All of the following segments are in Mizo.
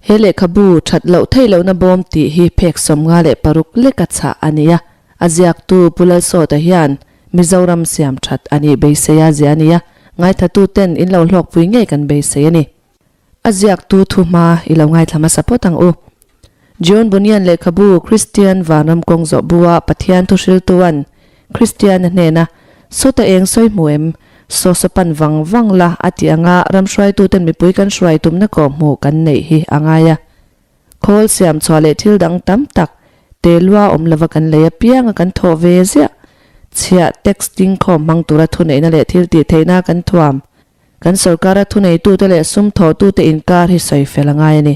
He lehkhabu that loh theih lohna bawm tih hi phek 56 leka chhah a ni a. A ziaktu Pu Lalsawta hian Mizoram siam that a nih beisei a zia a ni a, ngaithlatuten in lo hlawkpui ngei kan beisei a ni. A ziaktu thu hma i lo ngaithla hmasa phawt ang u. John Bunyan lehkhabu Kristian Vanram kawng zawh bua Pathian thuhriltuan Kristiana hnena Sawta eng sawi hmu em? Saw saw pan vang vang la a tih anga ram hruaituten mipui kan hruai tumna kawh hmuh kan neih hi a ngai a. Khawl siam chhuah leh thil dang tam tak te lua awm lova kan lei apianga kan thawh ve ziah. Chhiah tax ding khawm hmang tura thuneihna leh thil tih theihna kan thuam. Kan sorkara thuneitute leh sum thawhtute inkar hi sawi fel a ngai a ni.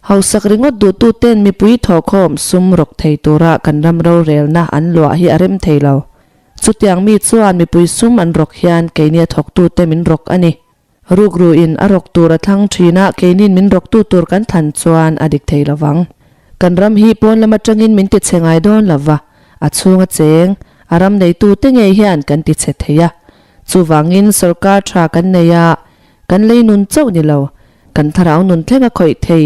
Hausak ringawt duhtuten mipui thawhkhawm sum rawk thei tura kan ram rorelna an luah hi a rem thei lo. Chutiang mi chuan mipui sum an rawk hian keini a thawktute min rawk a ni. Rukruin a rawk tur a thlang thin a, keinin min rawktu tur kan thlan chuan a dik thei lovang. Kan ram hi pawn lam atangin min tichhe ngai dawn lova, a chhunga cheng, a ram neitute ngei hian kan tichhe thei a. Chuvangin sorkar tha kan nei a, kan lei nun chauh ni lo, kan thlarau nun thleng a khawih thei,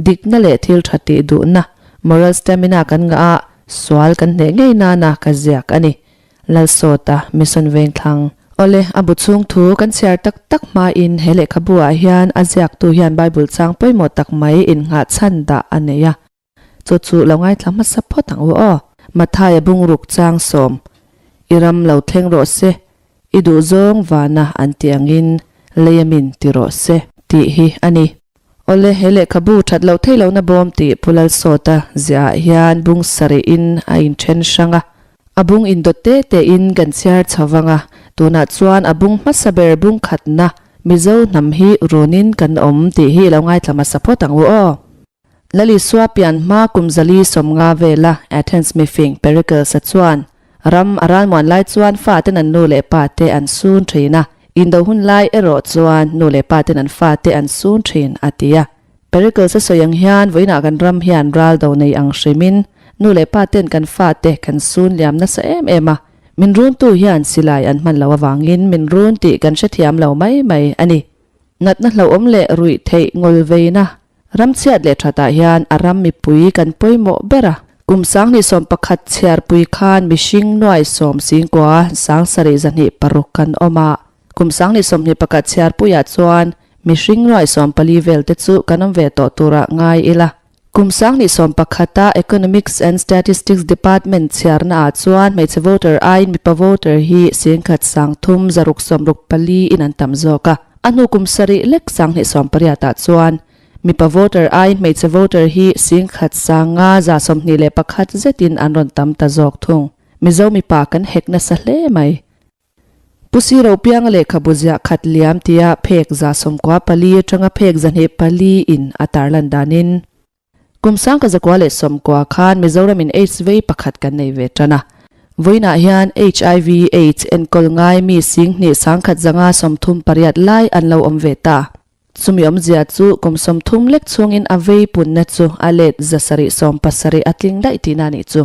dikna leh thil tha tih duhna, moral stamina kan ngah a, sual kan hneh ngei nana ka ziak a ni. Lalsawta Mission Vengthlang. Awle, a bu chhung thu kan chhiar tak tak hmain he lehkhabu ah hian a ziaktu hian Bible chang pawimawh tak mai innghah chhan dah a nei a. Chu chu lo ngaithla hmasa phawt ang u aw. Mathaia bungruk chang sawm, I ram lo thleng rawh se, i duh zawng vana an tih angin lei a min ti rawh se, tih hi a ni. Awle, he lehkhabu that loh theih lohna bawm tih Pu Lalsawta ziahah hian bung sarih-in a inthen hrang a. A bung indawt te tein kan chhiar chho vang a, tunah chuan a bung hmasa ber bung khatna Mizo hnam hi runin kan awm tih hi lo ngaithla hmasa phawt ang u aw. Lalisua pian hma kum 450 vela Athens mifing Pericles-a chuan ram a ralmuan lai chuan faten an nu leh pate an sun thin a, indo hun lai erawh chuan nu leh paten an fate an sun thin a ti a. Pericles-a sawi ang hian vawiinah kan ram hian ral do nei ang hrimin nu leh paten kan fate kan sun liam nasa em em a, min runtu hian silai an hman loh avangin min run tih kan hrethiam lo mai mai a ni. Natna hlauhawm leh ruih theih ngawl veina Ram chhiat leh thatah hian a ram mipui kan pawimawh ber a. Kum 2011 chhiarpui khan mihring nuai sawm singkua 7206 kan awm a. Kum 2021 chhiarpuiah chuan mihring nuai 14 vel te chu kan awm ve tawh turah ngai ila. Kum 2011 a Economics and Statistics Department chhiarna ah chuan hmeichhe voter aiin mipa voter hi 10,364 in an tam zawk a. A hnu kum sarih lek 2018 ah chuan mipa voter aiin hmeichhe voter hi 10,521 zetin an rawn tam ta zawk thung. Mizo mipa kan hek nasa hle mai. Pu Siro pianga lehkhabu ziah khat liam tia phek 94 atanga phek 24 in a tarlan danin kum 1990 khan Mizoram in AIDS vei pakhat kan nei ve tan a. Vawiinah hian HIV AIDS enkawl ngai mi 2138 lai an lo awm ve ta. Chumi awmzia chu kum 30 lek chhungin a vei punna chu a let 770 a tling daih tihna a nih chu.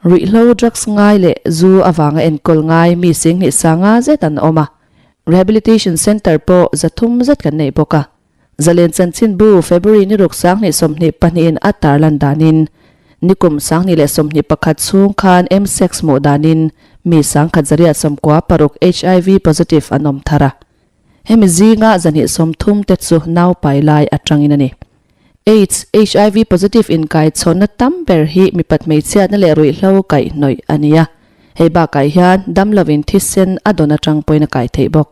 Ruihhlo drugs ngai leh zu avanga enkawl ngai mi 25 zet an awm a. Rehabilitation Centre pawh 300 zet kan nei bawk a. Zalen chanchinbu February ni ruk 2022 in a tarlan danin nikum 2021 chhung khan msex hmuh danin mi 1996 HIV positive an awm thar a. Hemi zinga 230 te chu nau pai lai atangin a ni. AIDS, HIV positive inkai chhawnna tam ber hi mipat hmeichhiatna leh ruihhlo kaih hnawih a ni a. Hei bakah hian damlovin thisen a dawn atang pawhin a kai theih bawk.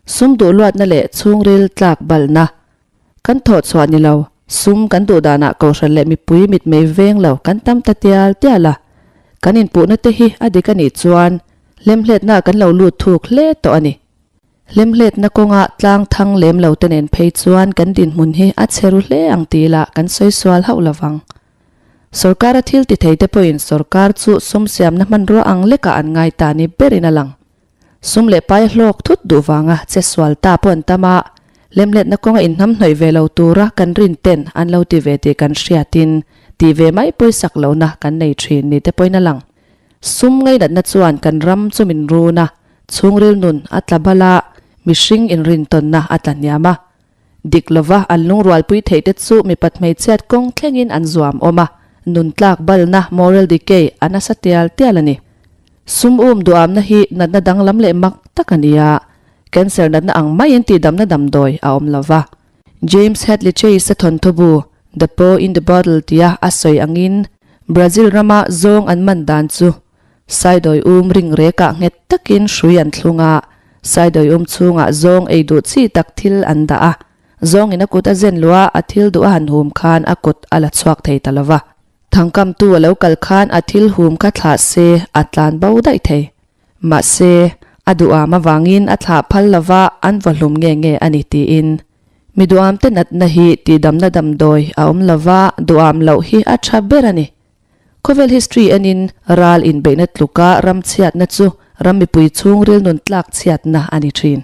Sum duh luatna leh chhungril tlak balna kan thawh chhuah ni lo, sum kan duh danah kohhran leh mipui mitmei veng lo kan tam ta tial tial a. Kan inpuhna te hi a dik a nih chuan hlemhletna kan lo lut thuk hle tawh a ni. Hlemhletna kawnga tlang thang lem lo te nen phei chuan kan dinhmun hi a chhe ru hle ang tih lah kan sawi sual hauh lovang. Sorkara thil ti thei te pawhin sorkar chu sum siamna hmanrua ang lekah an ngai ta ni berin a lang. Sum leh pai hlawk thut duh vanga che sual ta pawh an tam a, lemhletna kawnga inhnam hnawih ve lo tura kan rin ten an lo ti ve tih kan hriatin tih ve mai pawisak lohna kan nei thin ni te pawhin a lang. Sum ngainatna chuan kan ram chu min run a, chhungril nun a tla bal a, mihring inrintawnna a tla hniam a. Dik lova an lungrualpui theih te chu mipat hmeichhiat kawng thlengin an zuam awm a, nun tlak balna, moral decay, a nasa tial tial a ni. Sum um duamna hi natna danglam leh mak tak a ni a, cancer natna ang maiin tihdamna damdawi a awm lova. James Hadley Chase-a thawnthu bu The Paw in the Bottle tia a sawi angin Brazil rama zawng an man dan chu Saidawi um ring rekah nghet takin hrui an thlung a, Saidawi um chhungah zawng ei duh chi tak thil an dah a, zawngin a kut a zen luh a, a thil duh a han hum khan a kut a la chhuak thei ta lo va. Thangkamtu a lo kal khan a thil hum kha thlah se a tlan bo daih thei. Mahse, a duham avangin a thlah phal lo va, an vaw hlum nge nge a ni tiin. Mi duhamte natna hi tihdamna damdawi a awm lo va, duham loh hi a tha ber a ni. Khawvel history enin ral inbeihna tluka ram chhiatna chu ram mipui chhungril nun tlak chhiatna a ni thin.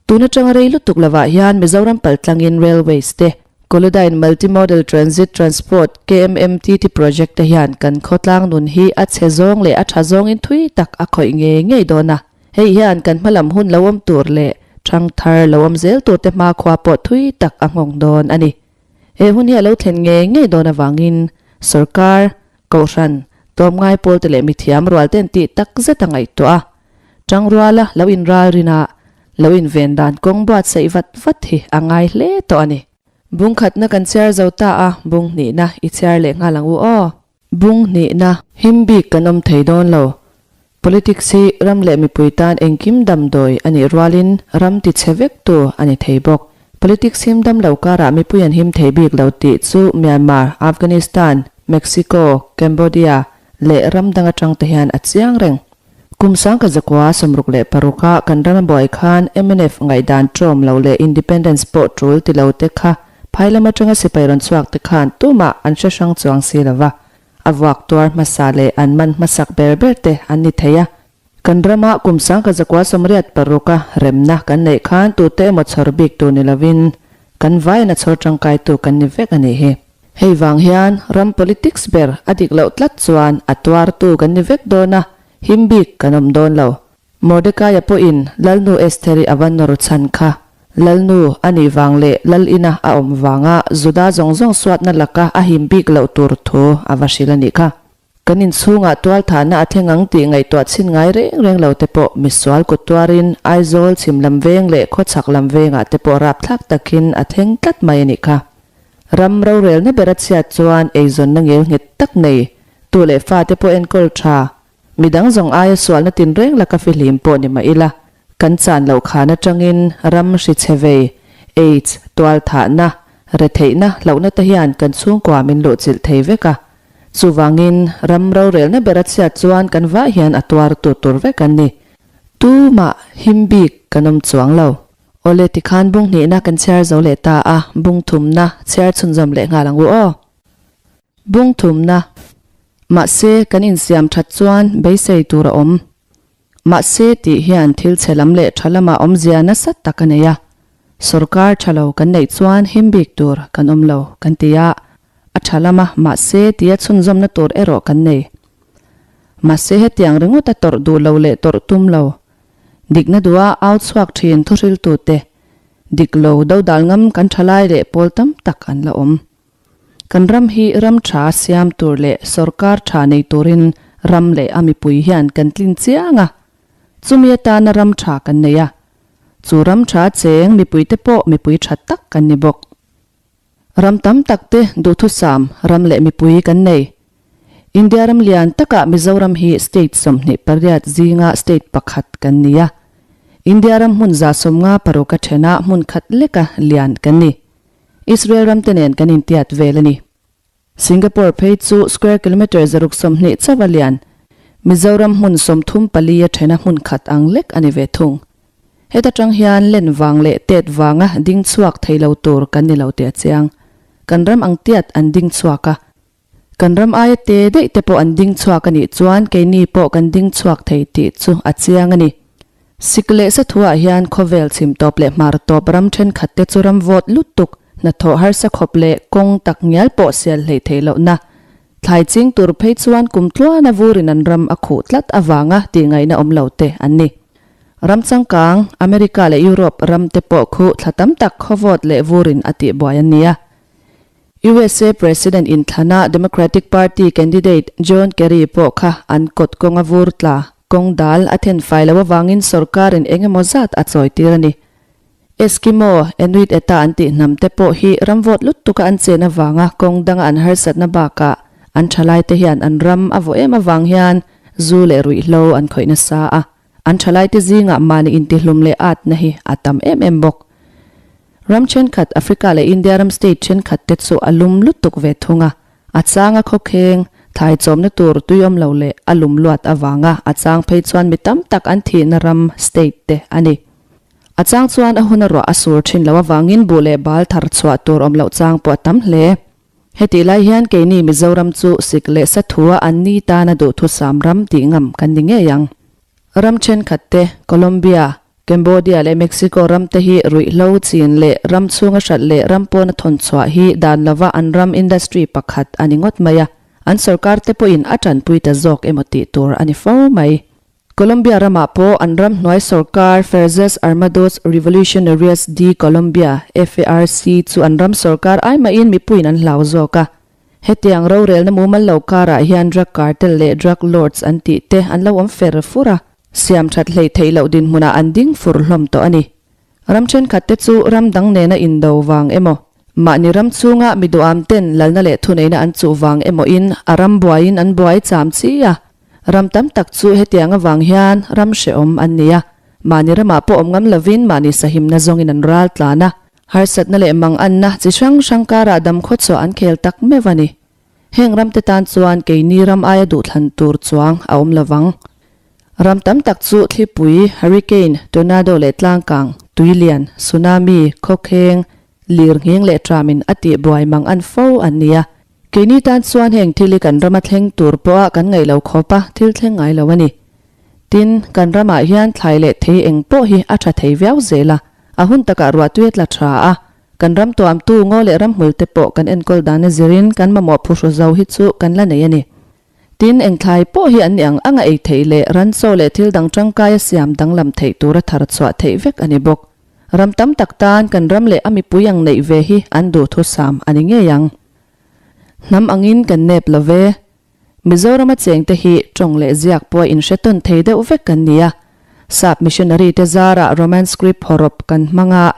Tun atanga rei lutuk lovah hian Mizoram paltlangin Railways te, Kolodyne Multimodal Transit Transport, KMMTT, project te hian kan khawtlang nun hi a chhe zawng leh a tha zawngin thui tak a khawih ngei ngei dawn a. Hei hian kan hmalam hun lo awm tur leh thangthar lo awm zel tur te hmakhua pawh thui tak a nghawng dawn a ni. He hun hi a lo thlen ngei ngei dawn avangin sorkar, kohhran, tlawmngai pawlte leh mithiam rual ten tih tak zet a ngaihtuah a. Tangruala lo inralrin a, lo inven dan kawng buatsaih vat vat hi a ngai hle tawh a ni. Bung khatna kan chhiar zo ta a, bung hnihna i chhiar leh nghal ang u aw. Bung hnihna, him bik kan awm thei dawn lo. Politics hi ram leh mipui tan engkim damdawi a nih rualin ram ti chhe vek tu a ni thei bawk. Politics him dam lo karah mipui an him thei bik lo tih chu Myanmar, Afghanistan, Mexico, Cambodia leh ram dang atang te hian a chiang reng. Kum sangka zakua 66 a kan ram a buai khan mnf ngaihdan ṭawm lo leh independence pawh ṭul ti lo te kha phai lam aṭanga sipai rawn chhuak te khan tumah an hre hrang chuang si lo va, a vuak tuar hmasa leh an man hmasak ber ber te an ni thei a. Kan rama kum sangka zakua 86 a remna kan neih khan tute emaw chhawr bik tur ni lovin kan vaiin a chhawr ṭangkaitu kan ni vek a nih hi. Hei vang hian ram politics ber a dik loh tlat chuan a tuartu kan ni vek dawn a, him bik kan awm dawn lo. Mordekaia pawhin Lalnu Estheri a va nawr chhan kha. Lalnu a nih vang leh Lal ina a awm vanga Juda zawng zawng suatna laka a him bik loh tur thu a va hrilh a nih kha. Kan inchhungah tualthahna a thleng ang tih ngaihtuah chhin ngai reng reng lo te pawh misual kut tuarin Aizawl chhim lam veng leh khawchhak lam vengah te pawh rapthlak takin a thleng tlat mai a nih kha. Ram rorelna ber a chhiat chuan eizawnna ngel nghet tak nei, tu leh fate pawh enkawl tha, midang zawng aia sualna tinreng laka fihlim pawh ni mah ila, kan chan loh khan atangin ram hrichhe vei, aids, tualthahna, retheihna, hlauhna te hian kan chhungkua min luhchilh thei vek a. Chuvangin ram rorelna ber a chhiat chuan kan vah hian a tuar tur tur vek an ni. Tumah him bik kan awm chuang lo. Awle tikhan bung hnihna kan chhiar zo leh ta a, bung thumna chhiar chhunzawm leh nghal ang u aw. Bung thumna, Mahse kan insiam that chuan beisei tur a awm. Mahse tih hian thil chhe lam leh tha lamah awmzia nasa tak a nei a. Sorkar tha lo kan neih chuan him bik tur kan awm lo kan ti a, a tha lama mahse tia chhunzawmna tur erawh kan nei. Mahse hetiang ringawta tawrh duh lo leh tawrh tum lo Dikna duha au chhuak thin thuhriltute, dik lo dodal ngam kan thalai leh pawl tam tak an la awm. Kan ram hi ram tha siam tur leh sorkar tha nei turin ram leh a mipui hian kan tlin chiang a, chumi atana ram tha kan nei a, chu ram tha cheng mipuite pawh mipui tha tak kan ni bawk. Ram tam tak te duhthusam ram leh mipui kan nei. India ram lian takah Mizoram hi state 28 zinga state pakhat kan ni a. India ram hmun 56 a thenah hmun khat leka lian kan ni. Israel ram te nen kan intiat vel a ni. Singapore phei chu square kilometre 120 chauh a lian. Mizoram hmun 34 a thena hmun khat ang lek a ni ve thung. Heta tang hian len vang leh tet vanga ding chhuak thei lo tur kan ni lo tih a chiang. Kan ram ang tiat an ding chhuak a. Kan ram aia te daih te pawh an ding chhuak a nih chuan keini pawh kan ding chhuak thei tih chu a chiang a ni. Sik leh sathuah hian khawvel chhim tawp leh hmar tawp ram thenkhat te chu ram vawt lutuk, hnathawh harsa khawp leh kawng tak ngial pawh sial hleih theih lohna thlai ching tur phei chuan kum tluana vurin an ram a khuh tlat avanga tih ngaihna awm lo te an ni. Ram changkang, America leh Europe ram te pawh khu thla tam tak khawvawt leh vurin a tihbuai an ni a. USA President inthlana Democratic Party candidate John Kerry pawh kha an kawt kawnga vur tla kawng dal a then fai lo avangin sorkarin eng emaw zat a chawi tir a ni. Eskimo, Inuit eta an tih hnam te pawh hi ram vawt lutuk a an chen avanga kawng danga an harsatna bakah an thalaite hian an ram a vawh em avang hian zu leh ruihhlo an khawih nasa a. An thalaite zingah mahni intihlum leh atna hi a tam em em bawk. Ram thenkhat, Africa leh India ram state thenkhat te chu a lum lutuk ve thung a, a changa khawkheng, thlai chawmna tur tui awm lo leh a lum luat avanga a chang phei chuan mi tam tak an thihna ram state te a ni. A chang chuan a huna ruah a sur thin loh avangin buh leh bal thar chhuah tur awm loh chang pawh a tam hle. Hetih lai hian keini Mizoram chu sik leh sa thua an ni tana duhthusam ram tih ngam kan ni ngei ang. Ram thenkhat te, Colombia, Cambodia leh Mexico ram te hi ruihhlo chin leh ram chhunga hralh leh ram pawna thawn chhuah hi dan lova an ram industry pakhat a ni ngawt mai a, an sorkar te pawhin a tanpui ta zawk emaw tih tur a ni fo mai. Colombia ramah pawh an ram hnuai sorkar Fuerzas Armados Revolucionarias de Colombia, FARC, chu an ram sorkar ai mahin mipuiin an hlau zawk a. Hetiang rorelna mumal lo karah hian drug cartel leh drug lords an tih te an lo awm fer fur a, siam that hleih theih loh dinhmunah an ding fur hlawm tawh a ni. Ram thenkhat te chu ram dang nena indo vang emaw, mahni ram chhunga mi duham ten lalna leh thuneihna an chuh vang emaw in a ram buaiin an buai cham chi a. Ram tam tak chu hetiang avang hian ram hrehawm an ni a, mahni ramah pawh awm ngam lovin mahni sahimna zawngin an ral tlan a, harsatna leh manganna chi hrang hrang karah damkhaw chhuah an khel tak meuh a ni. Heng ramte tan chuan keini ram aia duhthlan tur chuang a awm lovang. Ram tam tak chu thlipui, hurricane, tornado leh tlangkang, tuilian, tsunami, khawkheng, lirnghing leh tramin a tihbuai mang an fo an ni a. Keini tan chuan heng thil hi kan rama thleng tur pawha kan ngaih lo khawp a, thil thleng ngai lo a ni. Tin, kan ramah hian thlai leh thei eng pawh hi a tha thei viau zel a, a hun takah ruahtui a tla tha a, kan ram tuamtu ngaw leh ramhmul te pawh kan enkawl dan a zirin kan mamawh phuhru zo hi chu kan la nei a ni. Tin, eng thlai pawh hi an ni ang anga ei theih leh ranchaw leh thil dang tangkai a siam danglam theih tura thar chhuah theih vek a ni bawk. Ram tam tak tan kan ram leh a mipui ang neih ve hi an duhthusam a ni ngei ang. Hnam angin kan nep lo ve. Mizorama chengte hi tawng leh ziak pawh a inhre tawn thei deuh vek kan ni a. Sap missionary te zarah Roman script hawrawp kan hmang a.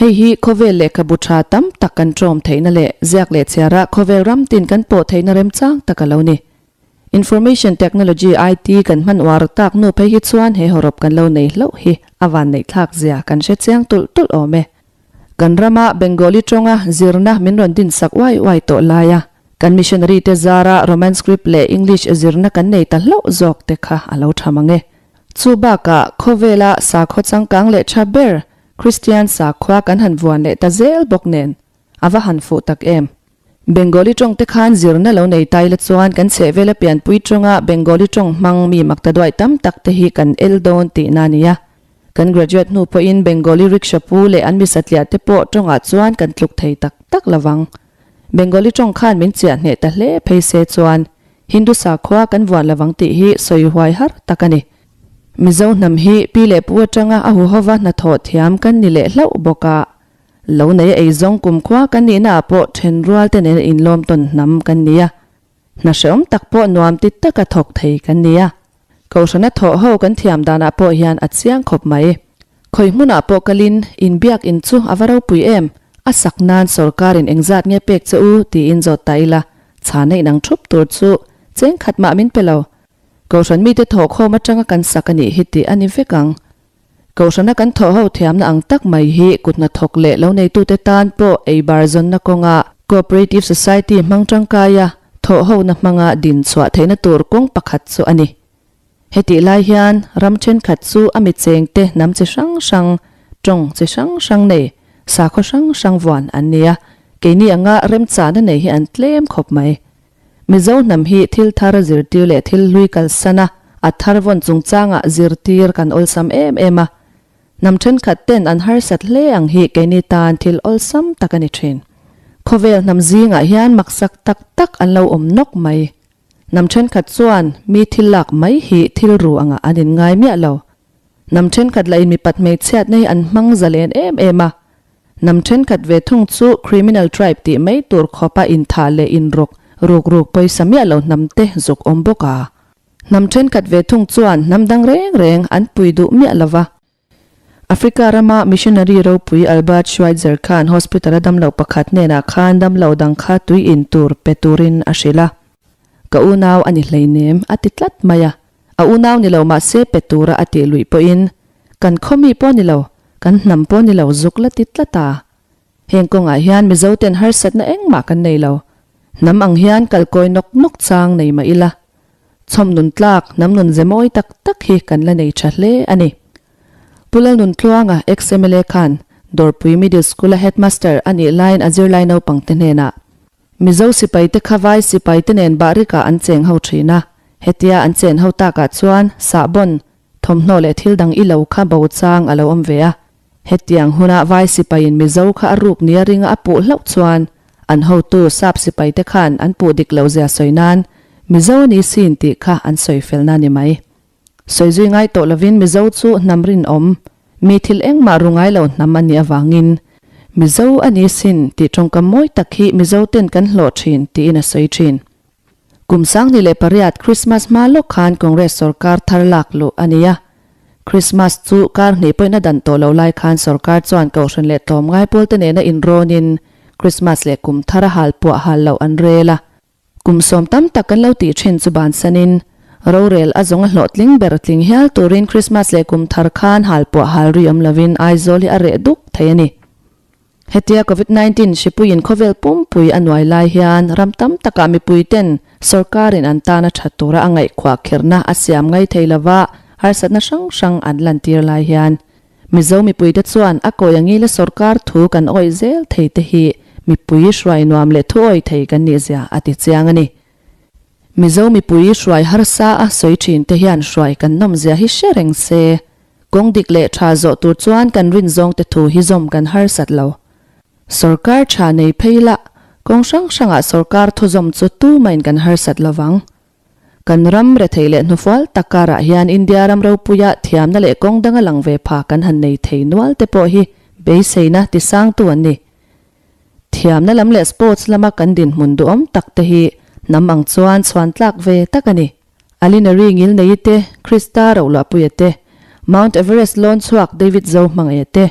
Hei hi khawvel lehkhabu tha tam tak kan tawm theihna leh ziak leh chhiara khawvel ram tin kan pawh theihna remchang tak a lo ni. Information Technology, IT, kan hman uar tak hnu phei hi chuan he hawrawp kan lo nei hlauh hi a vanneih thlak zia kan hre chiang tulh tulh awm e. Kan rama Bengali tawnga zirna min rawn din sak uai uai tawh lai a, kan missionary te zara Roman script leh English zirna kan nei ta hlauh zawk te kha a lo tha mang e. Chu bakah khawvela sakhaw changkang leh tha ber Kristian sakhua kan han vuan leh ta zel bawk nen a va han fuh tak em. Bengali tawng te khan zirna lo nei tai la chuan kan chhehvela pianpui tawnga Bengali tawng hmang mi maktaduai tam tak te hi kan el dawn tihna a nia. Kan graduate hnu pawhin Bengali rickshaw pu leh an mi satliah te pawh tawngah chuan kan tluk thei tak tak lovang. Bengali tawng khan min chiah hneh ta hle phei se chuan Hindu sakhua kan vuan lovang tih hi sawi huai har tak a ni. Mizo hnam hi pi leh pu atanga a huhova hnathawh thiam kan ni leh hlauh bawk a. Lo nei a eizawng kumkhua kan nihna ah pawh thenrual te nena inlawm tawn hnam kan ni a. Hna hrehawm tak pawh nuam ti taka thawk thei kan ni a. Kohhrana thawh ho kan thiam danah pawh hian a chiang khawp mai. Khawi hmunah pawh kalin inbiak in chu a va ropui em? A sak nan sorkarin engzat nge pek che u? tiin zawt ta ila, chhana inang thup tur chu cheng khat mah min pe lo. Kohhran mite thawhkhawm atanga kan sak a nih hi tih a ni vek ang. Kohhrana kan thawh ho thiamna ang tak mai hi kut hnathawk leh lo neitute tan pawh ei bar zawnna kawnga Cooperative Society hmang tangkaia thawh hona hmanga din chhuah theihna tur kawng pakhat chu a ni. Hetih lai hian ram thenkhat chu a mi chengte hnam chi hrang hrang, tawng chi hrang hrang nei, sakhaw hrang hrang vuan an ni a, keini anga remchahna nei hi an tlem khawp mai. Mizo hnam hi thil thar zirtir leh thil hlui kalsan a, a thar vawn chungchangah zirtir kan awlsam em em a. Hnam thenkhat ten an harsat hle ang hi keini tan thil awlsam tak a ni thin. Khawvel hnam zingah hian maksak tak tak an lo awm nawk mai. Hnam thenkhat chuan mi thil lak mai hi thil ru angah an inngai miah lo. Hnam thenkhat lah in mipat hmeichhiatna hi an hmang zalen em em a. Hnam thenkhat ve thung chu criminal tribe tih mai tur khawpa inthah leh inrawk ruk ruk pawisa miah lo hnam te zuk awm bawk a. Hnam thenkhat ve thung chuan hnam dang reng reng an pui duh miah lo va. Africa rama missionary ropui Albert Schweitzer khan hospital-a damlo pakhat hnenah khan damlo dang kha tui in tur pe turin a hrilh a. Ka unau a ni hleinem, a ti tlat mai a. A unau ni lo mahse pe tura a tih luih pawhin, Kan khaw mi pawh ni lo, kan hnam pawh ni lo zuk la ti tlat a. Heng kawngah hian Mizoten harsatna engmah kan nei lo. Hnam ang hian kalkawi nawk nawk chang nei mah ila. Chhawm nun tlak, hnam nun ze mawi tak tak hi kan la nei tha hle a ni. Pu Lalnuntluanga, ex-MLA khan Dawrpui Middle School-a Headmaster a nih laiin a zirlai naupangte hnenah, Mizo sipaite kha vai sipaite nen bahrikah an cheng ho thin a, hetia an chen ho takah chuan sahbawn, thawmhnaw leh thil dang i lo kha bo chang a lo awm ve a. Hetiang huna vai sipaiin Mizo kha a ruk nia ringa a puh hlauh chuan an hotu sap sipaite khan an puh dik loh zia sawi nan Mizo a ni sin tih kha an sawi felna a ni mai. Sawi zui ngai tawh lovin Mizo chu hnam rinawm, mi thil engmah ru ngai lo hnam a nih avangin Mizo a ni sin tih tawngkam mawi tak hi Mizo ten kan hlawh thin tiin a sawi thin. Kum 2008 Krismas hma lawk khan Congress sorkar thar lak luh a ni a. Krismas chu kar hnih pawhin a dan tawh lo lai khan sorkar chuan Kohhran leh tlawmngai pawlte nena inrawnin Krismas leh kum thar a hal puah hal loh an rel a. Kum sawm tam tak kan lo tih thin chu bansanin rorel a zawng a hlawhtling ber tling hial turin Krismas leh kum thar khan hal puah hal ri awm lovin Aizawl hi a reh duk thei a ni. Hetia Covid 19 hripuiin khawvel pumpui a nuai lai hian ram tam takah mipuiten sorkarin an tana that tura a ngaihkhuah kherna a siam ngai thei lova harsatna hrang hrang an lantir lai hian Mizo mipuite chuan a kawi angila sorkar thu kan awih zel thei te hi mipui hruai nuam leh thu awih thei kan nih zia a ti chiang a ni. Mizo mipui hruai harsa a sawi thin te hian hruai kan nawm zia hi hre reng se. Kawng dik leh tha zawh tur chuan kan rin zawngte thu hi zawm kan harsat lo. Sorkar tha nei phei la, kawng hrang hrangah sorkar thu zawm chu tumahin kan harsat lo vang. Kan ram rethei leh hnufual tak karah hian India ram ropuia thiamna leh kawng danga lang ve pha kan han nei thei nual te pawh hi beiseina tisangtu an ni. Thiamna lam leh sports lama kan dinhmun duhawm tak te hi hnam ang chuan chhuan tlak ve tak a ni. Alinari Ngilneii te, Krista Rohluahpuia te, Mount Everest lawn chhuak David Zohmangaia te,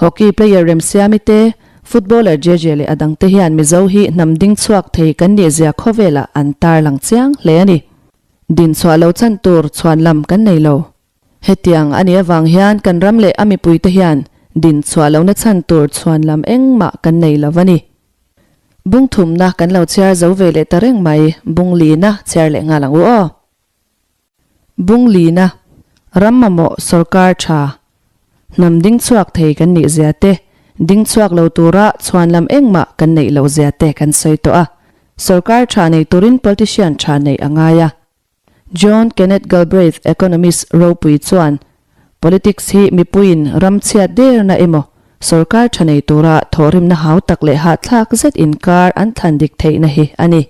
Hockey player Remsiami te, footballer Jeje leh a dangte hian Mizo hi hnam ding chhuak thei kan nih zia khawvelah an tarlang chiang hle a ni. Din chhuah lo chan tur chhuan lam kan nei lo. Hetiang a nih avang hian kan ram leh a mipuite hian din chhuah lohna chhan tur chhuan lam engmah kan nei lo a ni. Bung thumna kan lo chhiar zo ve leh ta reng mai, bung lina chhiar leh nghal ang u aw. Bung lina, ram mamawh sorkar tha, hnam ding chhuak thei kan nih zia te, ding chhuak lo tura chhuan lam engmah kan neih loh zia te kan sawi tawh a. Sorkar tha nei turin politician tha neih a ngai a. John Kenneth Galbraith, economist ropui chuan, Politics hi mipuiin ram chhiat derna emaw, sorkar tha nei tura thawhrimna hau tak leh hahthlak zet inkar an thlan dik theihna hi a ni.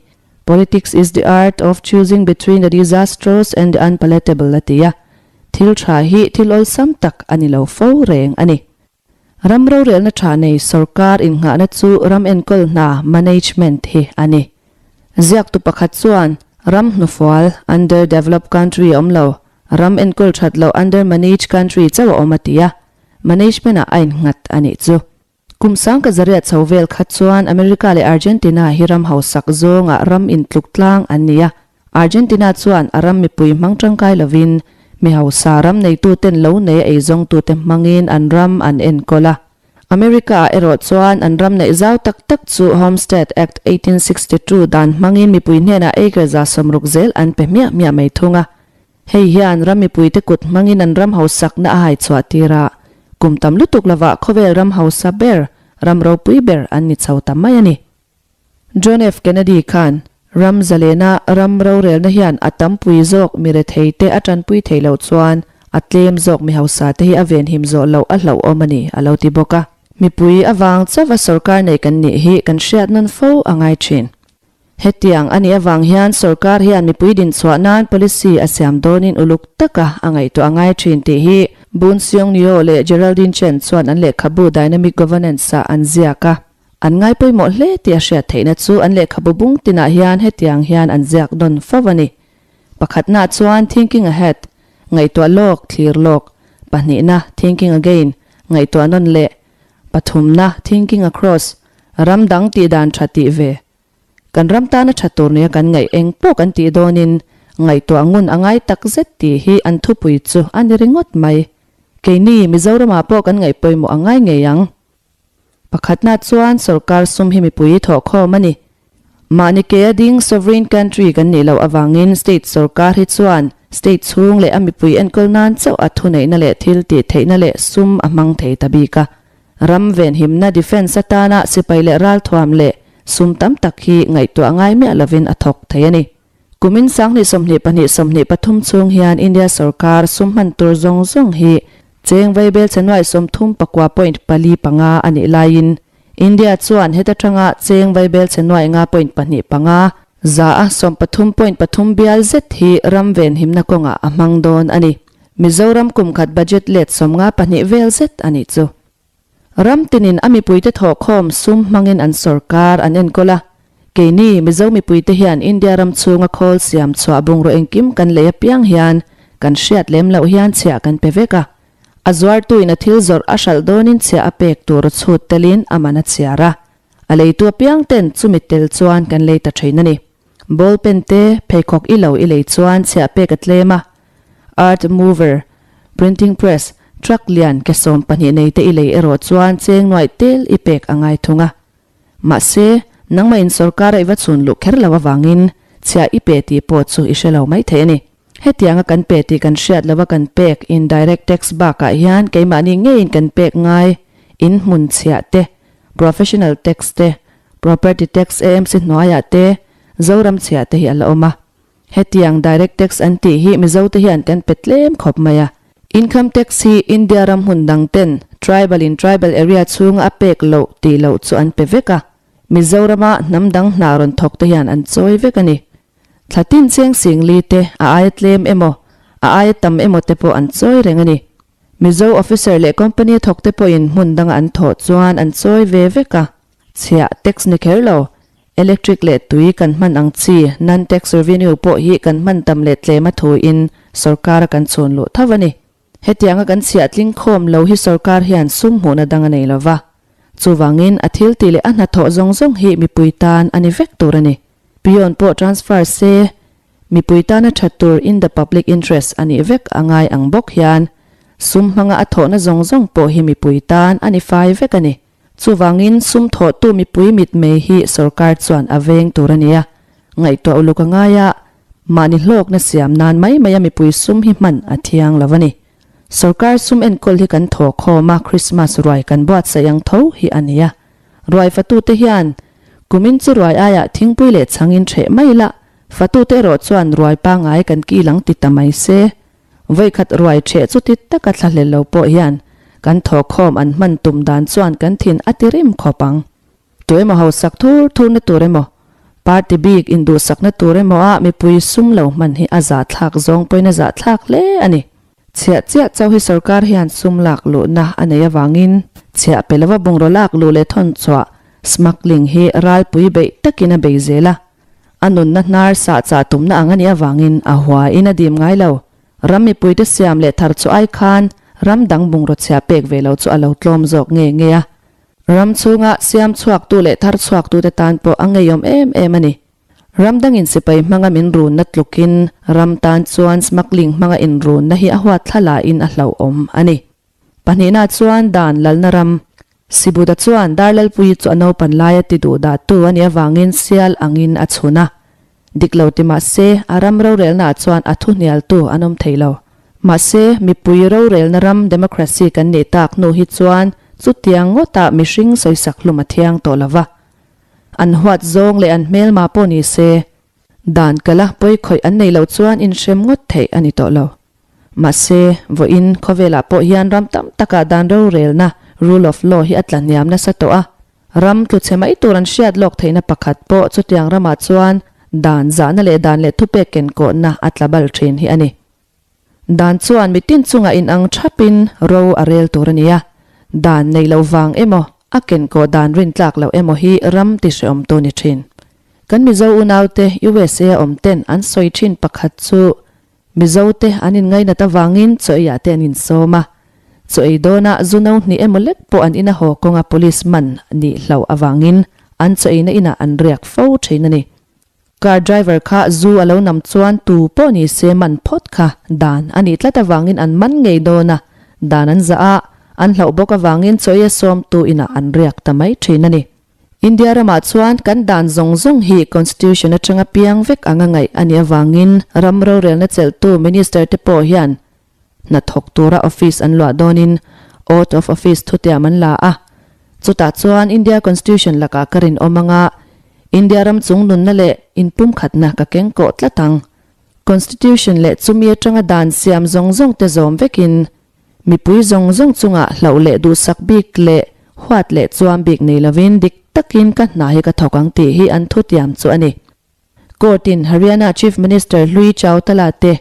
Politics is the art of choosing between the disastrous and the unpalatable a ti a. Thil tha hi thil awlsam tak a ni lo fo reng a ni. Ram rorelna tha nei sorkar innghahna chu ram enkawl hna, management, hi a ni. Ziaktu pakhat chuan, Ram hnufual, under developed country, a awm lo, ram enkawl that loh, under managed country, chauh a awm a ti a, management ah a innghat a nih chu. Kum sangka zariat chho vel kha chuan America leh Argentina hi ram hausak zawngah ram intluk tlang an ni a, Argentina chuan a ram mipui hmang tangkai lovin mi hausa ram neituten lo nei a eizawngtute hmangin an ram an enkawl a. America-ah erawh chuan an ram neih zau tak tak chu Homestead Act 1862 dan hmangin mipui hnenah acre 60 zel an pe hmiah hmiah mai thung a. Hei hian ram mipuite kut hmangin an ram hausakna a haichhuah tir a, kum tam lutuk lovah khawvel ram hausa ber, ram ropui ber an ni chho ta mai a ni. John F. Kennedy khan ram zalena ram rorelna hian a tampui zawk mi retheite a tanpui theih loh chuan a tlem zawk mi hausate hi a venhim zawh loh a hlauhawm a ni a lo ti bawk a. Mipui avang chauha sorkar nei kan nih hi kan hriat nawn fo a ngai thin. Hetiang a nih avang hian sorkar hian mipui dinchhuah nan policy a siam dawnin uluk taka a ngaihtuah a ngai thin tih hi. Boon Seong Neo leh Geraldine Chen chuan an lehkhabu Dynamic Governance-ah an ziak a. An ngai pawimawh hle tih a hriat theihna chu an lehkhabu bung tinah hian hetiang hian an ziak nawn fo a ni. Pakhatnaah chuan Thinking Ahead, ngaihtuah lawk, thlir lawk, pahnihna Thinking Again, ngaihtuah nawn leh, pathumna Thinking Across, ram dang tih dan tha tih ve. Kan ram tana tha tur nia kan ngaih eng pawh kan tih dawnin ngaihtuah ngun a ngai tak zet tih hi an thupui chu a ni ringawt mai. Keini Mizoramah pawh kan ngaih pawimawh a ngai ngei ang. Pakhatna chuan sorkar sum hi mipui thawhkhawm a ni. Mahni ke a ding sovereign country kan nih loh avangin state sorkar hi chuan state chhung leh a mipui enkawl nan chauh a thuneihna leh thil tih theihna leh sum a hmang thei ta bik a. Ram venhimna defence atana sipai leh ralthuam leh sum tam tak hi ngaihtuah ngai miah lovin a thawk thei a ni. Kumin sanghnih 22 23 chhung hian India sorkar sum hman tur zawng zawng hi cheng vaibel chhe nuai 30 pakua point pali panga a nih laiin India chuan heta tanga cheng vaibel chhe nuai nga point pahnih panga za a 13 point pathum bial zet hi ram venhimna kawngah a hmang dawn a ni. Mizoram kum khat budget let 52 vel zet a nih chu. Ram tinin a mipuite thawhkhawm sum hmangin an sorkar an enkawl a. Keini Mizo mipuite hian India ram chhunga khawl siam chhuah bungraw engkim kan lei apiang hian kan hriat lem loh hian chhiah kan pe vek a. A zuartuin a thil zawrh a hralh dawnin chhiah a pek tur a chhut telin a man a chhiar a. A leitu apiang ten chumi tel chuan kan lei ta thin a ni. Ball pen te, pheikhawk i lo i lei chuan chhiah pek a tlem a. Earth mover, printing press, truck lian ke 12 nei te i lei erawh chuan cheng nuaih tel i pek a ngai thung a. Mahse, nangmah in sorkar a i va chhun luh kher lo avangin chhiah i pe tih pawh chu i hre lo mai thei a ni. Hetianga kan pe tih kan hriat lova kan pek indirect tax bakah hian keimahni ngeiin kan pek ngai in hmun chhiah te, professional tax te, property tax AMC hnuaiah te, Zoram chhiah te hi a la awm a. Hetiang direct tax an tih hi Mizo te hian kan pe tlem khawp mai a. Income tax hi India ram hmun dang ten tribal in tribal area chhunga a pek loh tih loh chu an pe vek a. Mizorama hnam dang hna rawn thawk te hian an chawi vek a ni. Thla tin cheng sing li te a aia tlem emaw, a aia tam emaw te pawh an chawi reng a ni. Mizo officer leh company a thawk te pawhin hmun danga an thawh chuan an chawi ve vek a. Chhiah tax ni kher lo, electric leh tui kan hman ang chi non-tax revenue pawh hi kan hman tam leh tlem a thuin sorkar a kan chhun luh tho a ni. Hetianga kan chhiah tling khawm lo hi sorkar hian sum hmuhna dang a nei lo va. Chuvangin a thil tih leh a hnathawh zawng zawng hi mipui tan a ni vek tur a ni. Peon pawh transfer se, mipui tana that tur in the public interest a nih vek a ngai ang bawk hian sum hmanga a thawhna zawng zawng pawh hi mipui tan a ni fai vek a ni. Chuvangin sum thawhtu mipui mitmei hi sorkar chuan a veng tur a ni a, ngaihtuah uluk a ngai a, mahni hlawkna siam nan mai maia mipui sum hi hman a thiang lo a ni. Sorkar sum enkawl hi kan thaw khawm a, Christmas ruai kan buatsaih ang tho hi a ni a. Ruai fatute hian kumin chu ruai aiah thingpui leh chhangin hreh mai la, fatute erawh chuan ruai pangai kan kil ang ti ta mai se. Vawikhat ruai ṭheh chuti taka thlahlel lo pawh hian kan thawhkhawm an hman tum dan chuan kan thin a ti rim khawp ang. Tu emaw hausak thur thurna tur emaw, party bik induhsakna tur emaw ah mipui sum lo hman hi a zahthlak zawng pawhin a zahthlak hle a ni. Chhiah chiah chauh hi sorkar hian sum lak luhna a nei avangin chhiah pe lova bungraw lak luh leh thawn chhuah, smuggling, hi ralpui beih takin a bei zel a. A nunna hnar sah chah tumna ang a nih avangin a huain a dim ngai lo. Ram mipuite siam leh thar chu ai khan ram dang bungraw chhia pek ve lo chu a lo tlawm zawk nge nge a. Ram chhunga siam chhuaktu leh thar chhuaktute tan pawh a ngeiawm em em a ni. Ram dangin sipai hmanga min runna tlukin ram tan chuan smuggling hmanga inrunna hi a huat thla lahin a hlauhawm a ni. Pahnihna chuan dan lalna ram. Sibuta chuan Darlalpuii chu a naupan laia ti duh dahtu a nih avangin sial angin a chhun a. Dik lo ti mah se, a ram rorelnaah chuan a thu hnialtu an awm thei lo. Mahse, mipui rorelna ram democracy kan nih tak hnu hi chuan chutiang ngawtah mihring sawisak hlum a thiang tawh lo va. An huat zawng leh an hmelma pawh ni se, dan kala pawikhawih an nei loh chuan inhrem ngawt theih a ni tawh lo. Mahse, vawiin khawvelah pawh hian ram tam takah dan rorelna, rule of law, hi a tla hniam nasa tawh a. Ram tluchhe mai tur an hriat lawk theihna pakhat pawh chutiang ramah chuan dan zahna leh dan leh thupek kenkawhna a tla bal thin hi a ni. Dan chuan mitin chungah inang thapin ro a rel tur a ni a, dan nei lo vang emaw, a kenkawh dan rintlak loh emaw hi ram ti hrehawmtu ni thin. Kan Mizo unaute USA a awm ten an sawi thin pakhat chu Mizo te an inngainat avangin chaw eiah te an insawm a, chaw ei dawnah zu no hnih emaw lek pawh an ina haw kawnga police man nih hlauh avangin an chaw eina inah an riak fo thin a ni. Car driver kha zu a lo nam chuan tu pawh ni se man phawt kha dan a nih tlat avangin an man ngei dawn a, dan an zah a, an hlauh bawk avangin chaw eia sawmtu inah an riak ta mai thin a ni. India ramah chuan kan dan zawng zawng hi Constitution atanga piang vek anga ngaih a nih avangin ram rorelna chelhtu Minister te pawh hian hna thawk tura office an luah dawnin Oath of Office thutiam an la a. Chutah chuan India Constitution lakah ka rinawm anga India ram chung nunna leh inpumkhatna ka keng kawh tlat ang. Constitution leh chumi atanga dan siam zawng zawng te zawm vekin Mipui zawng zawng chungah hlauh leh duhsak bik leh huat leh chuam bik nei lovin dik takin ka hna hi ka thawk ang tih hi an thutiam chu a ni. Court-in Haryana Chief Minister hlui Chautala te,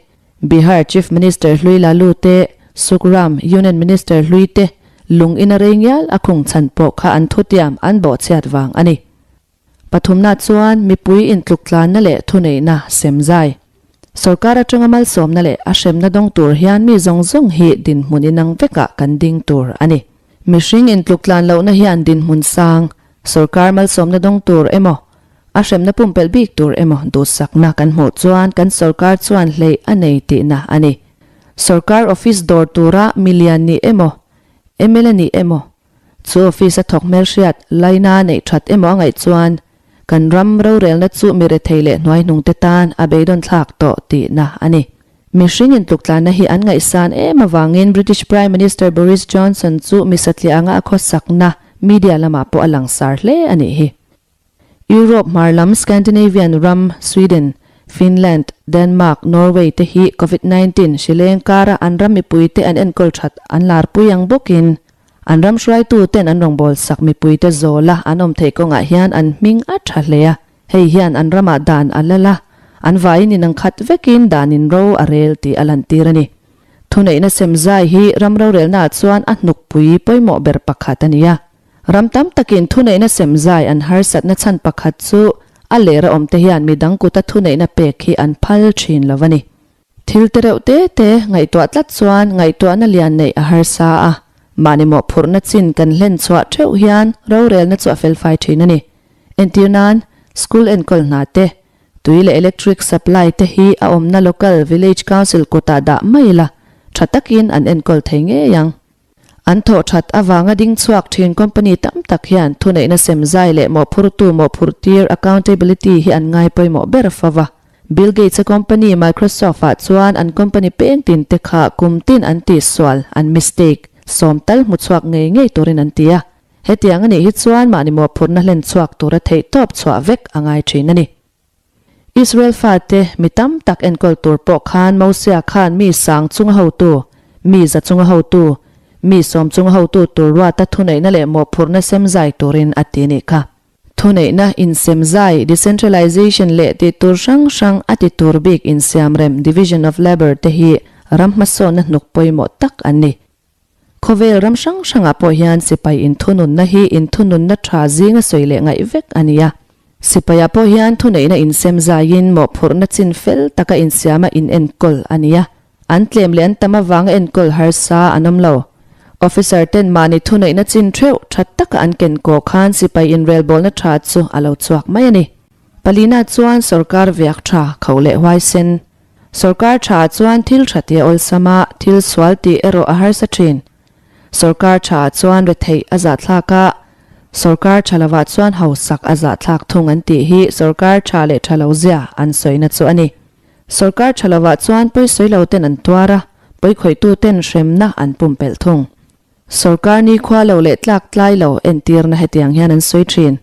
Bihar Chief Minister hlui Lalu te, Sukhram Union Minister hlui te lung ina rei ngial a khung chhan pawh kha an thutiam an bawhchhiat vang a ni. Pathumna chuan mipui intluktlanna leh thuneihna sem zai. Sorkar atanga malsawmna leh a hremna dawng tur hian mi zawng zawng hi dinhmun inang vekah kan ding tur a ni. Mihring intluktlan lohna hian dinhmun sang, sorkar malsawmna dawng tur emaw, a hremna pumpelh bik tur emaw duhsakna kan hmuh chuan kan sorkar chuan hleih a nei tihna a ni. Sorkar office dawr tura milian nih emaw, mla nih emaw, Chu office a thawk hmelhriat laina neih that emaw a ngaih chuan kan ram rorelna chu mi rethei leh hnuaihnungte tan a beidawn thlak tawh tihna a ni. Mihring intluktlanna hi an ngaihsan em avangin British Prime Minister Boris Johnson chu mi satliah anga a khawsakna media lamah pawh a langsar hle a nih hi. Europe hmar lam Scandinavian ram Sweden, Finland, Denmark, Norway te hi Covid 19 hri leng kara an ram mipui te an enkawl that an larpui ang bawkin an ram hruaitu ten an rawngbâwl sak mipui te zawla an awm theih kawngah hian an hming a tha hle a, hei hian an ramah dan a lal a, an vaiin inang khat vekin danin ro a rel tih a lantir a ni. Thuneihna semzai hi ram rorelnaah chuan a hnukpui pawimawh ber pakhat a ni a. Ram tam takin thuneihna semzai an harsatna chhan pakhat chu a lera awmte hian midang kuta thuneihna pek hi an phal thin lo a ni. Thil te reuh te te ngaihtuah tlat chuan ngaihtuahna lian neih a harsa a, mahni mawhphurhna chin kan hlen chhuah theuh hian rorelna chu a felfai thin a ni. Entir nan, school enkawl hna te, tui leh electric supply te hi a awmna local village council kutah dah mai ila tha takin an enkawl thei ngei ang. An thawh that avanga ding chhuak thin company tam tak hian thuneihna sem zai leh mawhphurtu mawhphurhtir accountability hi an ngai pawimawh ber fo va. Bill Gates-a company Microsoft-ah chuan an company peng tin te kha kum tin an tihsual, an mistake, sawm tal hmu chhuak ngei ngei turin an ti a. Hetiang a nih hi chuan mahni mawhphurhna hlen chhuak tura theihtawp chhuah vek a ngai thin a ni. Israel fate mi tam tak enkawl tur pawh khan Mosia khan mi sang chunga hotu, mi za chunga hotu, mi sawm chunga hotu tur ruata thuneihna leh mawhphurhna sem zai turin a ti nih kha. Thuneihna insem zai, decentralization, leh tih tur hrang hrang a ti tur bik insiamrem, division of labour, te hi ram hmasawnna hnuk pawimawh tak an ni. Khawvel ram hrang hrangah pawh hian sipai inthununna hi inthununna tha zinga sawi leh ngaih vek a ni a. Sipaiah pawh hian thuneihna insem zaiin mawhphurhna chin fel taka insiama inenkawl a ni a. An tlem leh an tam avanga enkawl harsa an awm lo. Officer ten mahni thuneihna chin theuh tha taka an ken kawh khan sipai inrelbawlna tha chu a lo chhuak mai a ni. Palina chuan sorkar viak tha kho leh huaisen Sorkar tha chuan thil tha tih a awlsam a, thil sual tih erawh a harsa thin. Sorkar tha chuan retheih a zahthlak a, sorkar tha lovah chuan hausak a zahthlak thung an tih hi sorkar tha leh tha lo zia an sawina chu a ni. Sorkar tha lovah chuan pawisawi lo ten an tuar a, pawikhawihtu ten hremna an pumpelh thung. Sorkar nikhua lo leh tlak tlai lo entirna hetiang hian an sawi thin.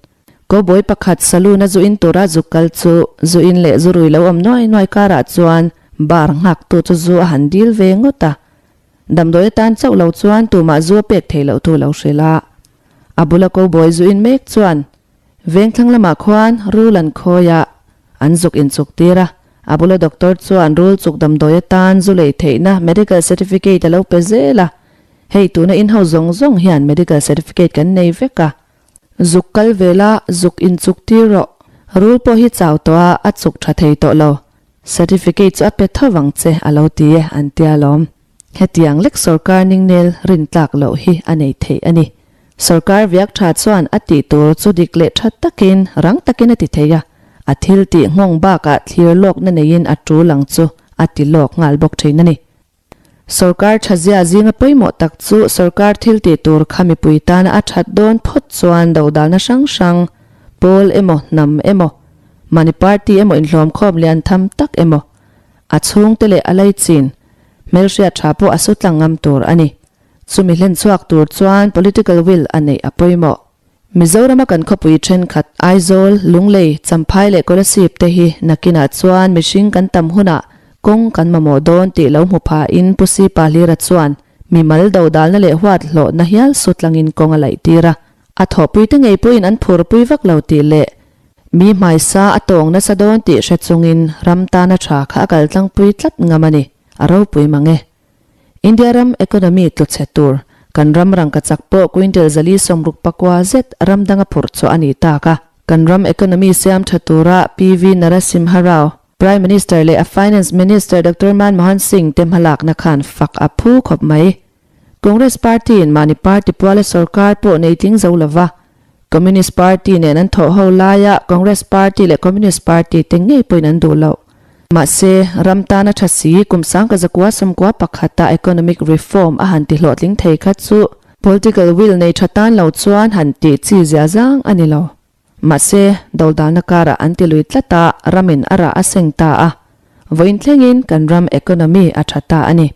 Cowboy pakhat saloon a zu in tura zuk kal chu zu in leh zu rui lo awm nuai nuai karah chuan bar nghaktu chu zu a han dil ve ngawt a. Damdawi atan chauh lo chuan tumah zu a pek theih loh thu lo hrilh a. A bula cowboy zu in mek chuan vengthlang lamah khuan rul an khawi a, an zuk inchuk tir a. A bula doctor chuan rul chuk damdawi atan zu lei theihna medical certificate a lo pe zel a. Hei tuna in ho zawng zawng hian medical certificate kan nei vek a. Zuk kal ve la, zuk inchuk tir rawh. Rul pawh hi chau tawh a, a chuk tha thei tawh lo. Certificate chu a pe tho vang che a lo ti e an tia lawm. Hetiang lek sorkar ningnel rin tlak loh hi a nei theih a ni. Sorkar viak tha chuan a tih tur chu dik leh tha takin rang takin a ti thei a, a thil tih nghawng bakah thlir lawkna neiin a tul ang chu a ti lawk nghal bawk thin a ni. Sorkar thazia zinga pawimawh tak chu sorkar thil tih tur kha mipui tana a that dawn phawt chuan dodalna hrang hrang, pawl emaw, hnam emaw, mahni party emaw inhlawmkhawm lian tham tak emaw, a chhungte leh a laichin, hmelhriat tha pawh a su tlang ngam tur a ni. Chumi hlen chhuak tur chuan political will a neih a pawimawh. Mizorama kan khawpui thenkhat Aizawl, Lunglei, Champhai leh Kolasib te hi nakinah chuan mihring kan tam hunah kawng kan mamawh dawn tih lo hmu phahin Pu Sipa Hlira chuan mimal dodalna leh huat hlawhna hial su tlangin kawng a laih tir a. A thawhpuite ngei pawhin an phurpui vak lo tih leh mi hmaisa a tawng nasa dawn tih hre chungin ram tana tha kha a kal tlangpui tlat ngam a ni, a ropui mang e. India ram economy tlu chhe tur, kan ram rangkachak pawh quintal zali sawmruk pakua zet ram danga phurh chhuah a nih tak a. Kan ram economy siam tha tura PV Narasimha Rao, Prime Minister leh a Finance Minister Doctor Manmohan Singh te hmalakna khan fak a phu khawp mai. Congress Party in mahni party puala sorkar pawh nei tling zo lova, Communist Party nen an thawh ho laia Congress Party leh Communist Party te ngei pawhin an duh loh. Mahse, ram tana tha si kum sangka zakua sawmkua pakhata economic reform a han ti hlawhtling thei kha chu political will nei tha tan lo chuan han tih chi zia zang a ni lo. Mahse, dodalna karah an ti lui tlat a, ramin a rah a seng ta a. Vawiin thlengin kan ram economy a tha ta a ni.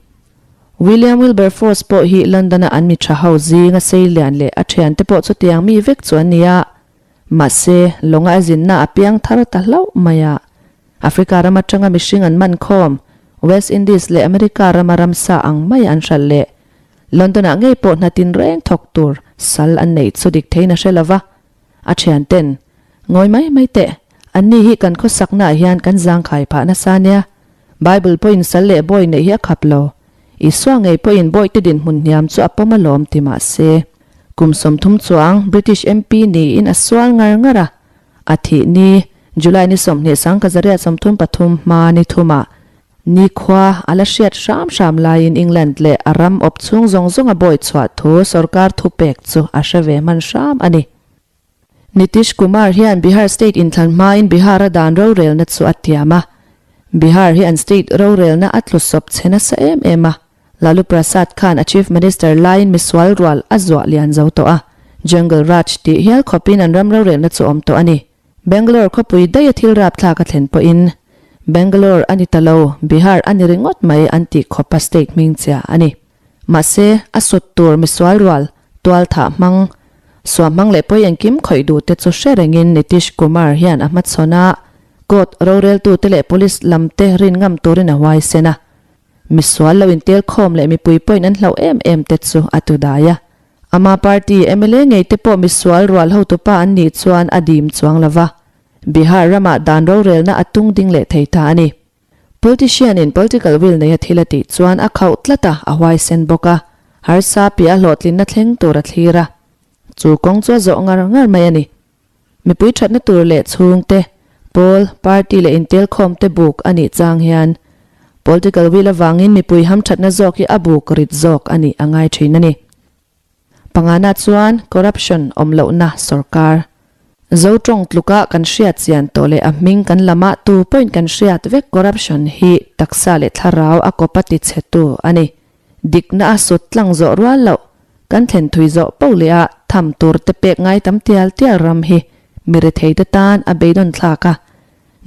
William Wilberforce pawh hi London-a an mi tha ho zinga sei lian leh a thiante pawh chutiang mi vek chu an ni a. Mahse, lawnga a zinna a piang thar ta hlauh mai a. Africa ram atanga mihring an man khawm, West Indies leh America rama ramsa ang mai an hralh leh London-ah ngei pawh hna tinreng thawk tur sal an neih chu dik theiin a hre lo va. A thianten, Ngawi mai mai teh, anni hi kan khawsaknaah hian kan zangkhai phah nasa nia. Bible pawhin sal leh bawi neih hi a khap lo. Isua ngei pawhin bawihte dinhmun hniam chu a pawm alawm ti mah se. Kum 30 chuang British MP niin a sual ngar ngar a. A thih ni, July ni 20 1933 hma ni thumah Nikhua a la hriat hram hram laiin England leh a ram awp chhung zawng zawnga bawi chhuah thu sorkar thupek chu a hre ve hman hram a ni. Nitish Kumar hian Bihar state inthlan hmain Bihar-a dan rorelna chu a tiam a. Bihar hi an state rorelna a tlusawp chhe nasa em em a. Lalu Prasad khan a Chief Minister laiin misual rual a zuah lian zo tawh a. Jungle Raj tih hial khawpin an ram rorelna chu awm tawh a ni. Bangalore khawpui daih a thil rapthlak a thlen pawhin Bangalore a ni ta lo, Bihar a ni ringawt mai an tih khawp a state hming chia a ni. Mahse, a sut tur misual rual, tual thah hmang, suah hmang leh pawi engkim khawih duh te chu hre rengin Nitish Kumar hian a hmachhawn a, court roreltute leh police lam te rin ngam turin a huaisen a. Misual lo intel khawm leh mipui pawhin an hlauh em em te chu a tu dai a. Ama party mla ngei te pawh misual rual hotupa an nih chuan a dim chuang lo va, Bihar ramah dan rorelna a tung ding leh thei ta a ni. Politician in political will neia thil a tih chuan a khauh tlat a, a huaisen bawk a, harsa piah a hlawhtlinna thleng tur a thlir a. Chu kawng chu a zawh ngar ngar mai a ni. Mipui thatna tur leh chhungte, pawl, party leh intelkhawmte buk a nih chang hian political will avangin mipui hamthatna zawk hi a buk rit zawk a nih a ngai thin a ni. Pangana chuan corruption awm lohna sorkar. Zo tawng tluka kan hriat chian tawh leh a hming kan lamah tu pawhin kan hriat vek corruption hi taksa leh thlarau a kawpa tichhetu a ni. Dikna a sut tlang zawh rual loh, kan thlen thui zawh poh leh a tham tur te pek ngai tam tial tial ram hi mi rethei te tan a beidawn thlak a,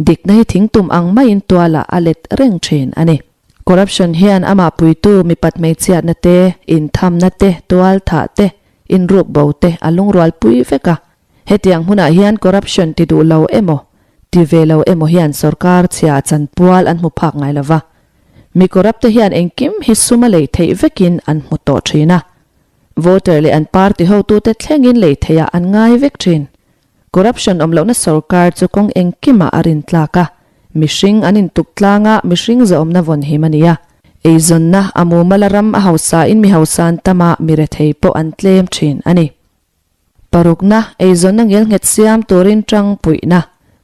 dikna hi thing tum ang maiin tualah a let reng thin a ni. Corruption hian amah puitu mipat hmeichhiatna te, inthamna te, tual thah te, inruk bo te a lungrual pui vek a. Hetiang hmunah hian corruption ti duh lo emaw, ti ve lo emaw hian sorkar chhia chanpual an hmu phak ngai lo va. Mi corrupt te hian engkim hi sum a lei theih vekin an hmu tawh thin a. Voter leh an party hotute thlengin lei theihah an ngai vek thin. Corruption awm lohna sorkar chu kawng engkimah a rin tlak a. Mihring an intuk tlang a, mihring zawhawmna vawn him a ni a. Eizawnna a mumal a ram a hausa in mi hausa an tam a, mi rethei pawh an tlem thin a ni. Parukna, eizawnna ngelnghet siam turin tang puihna.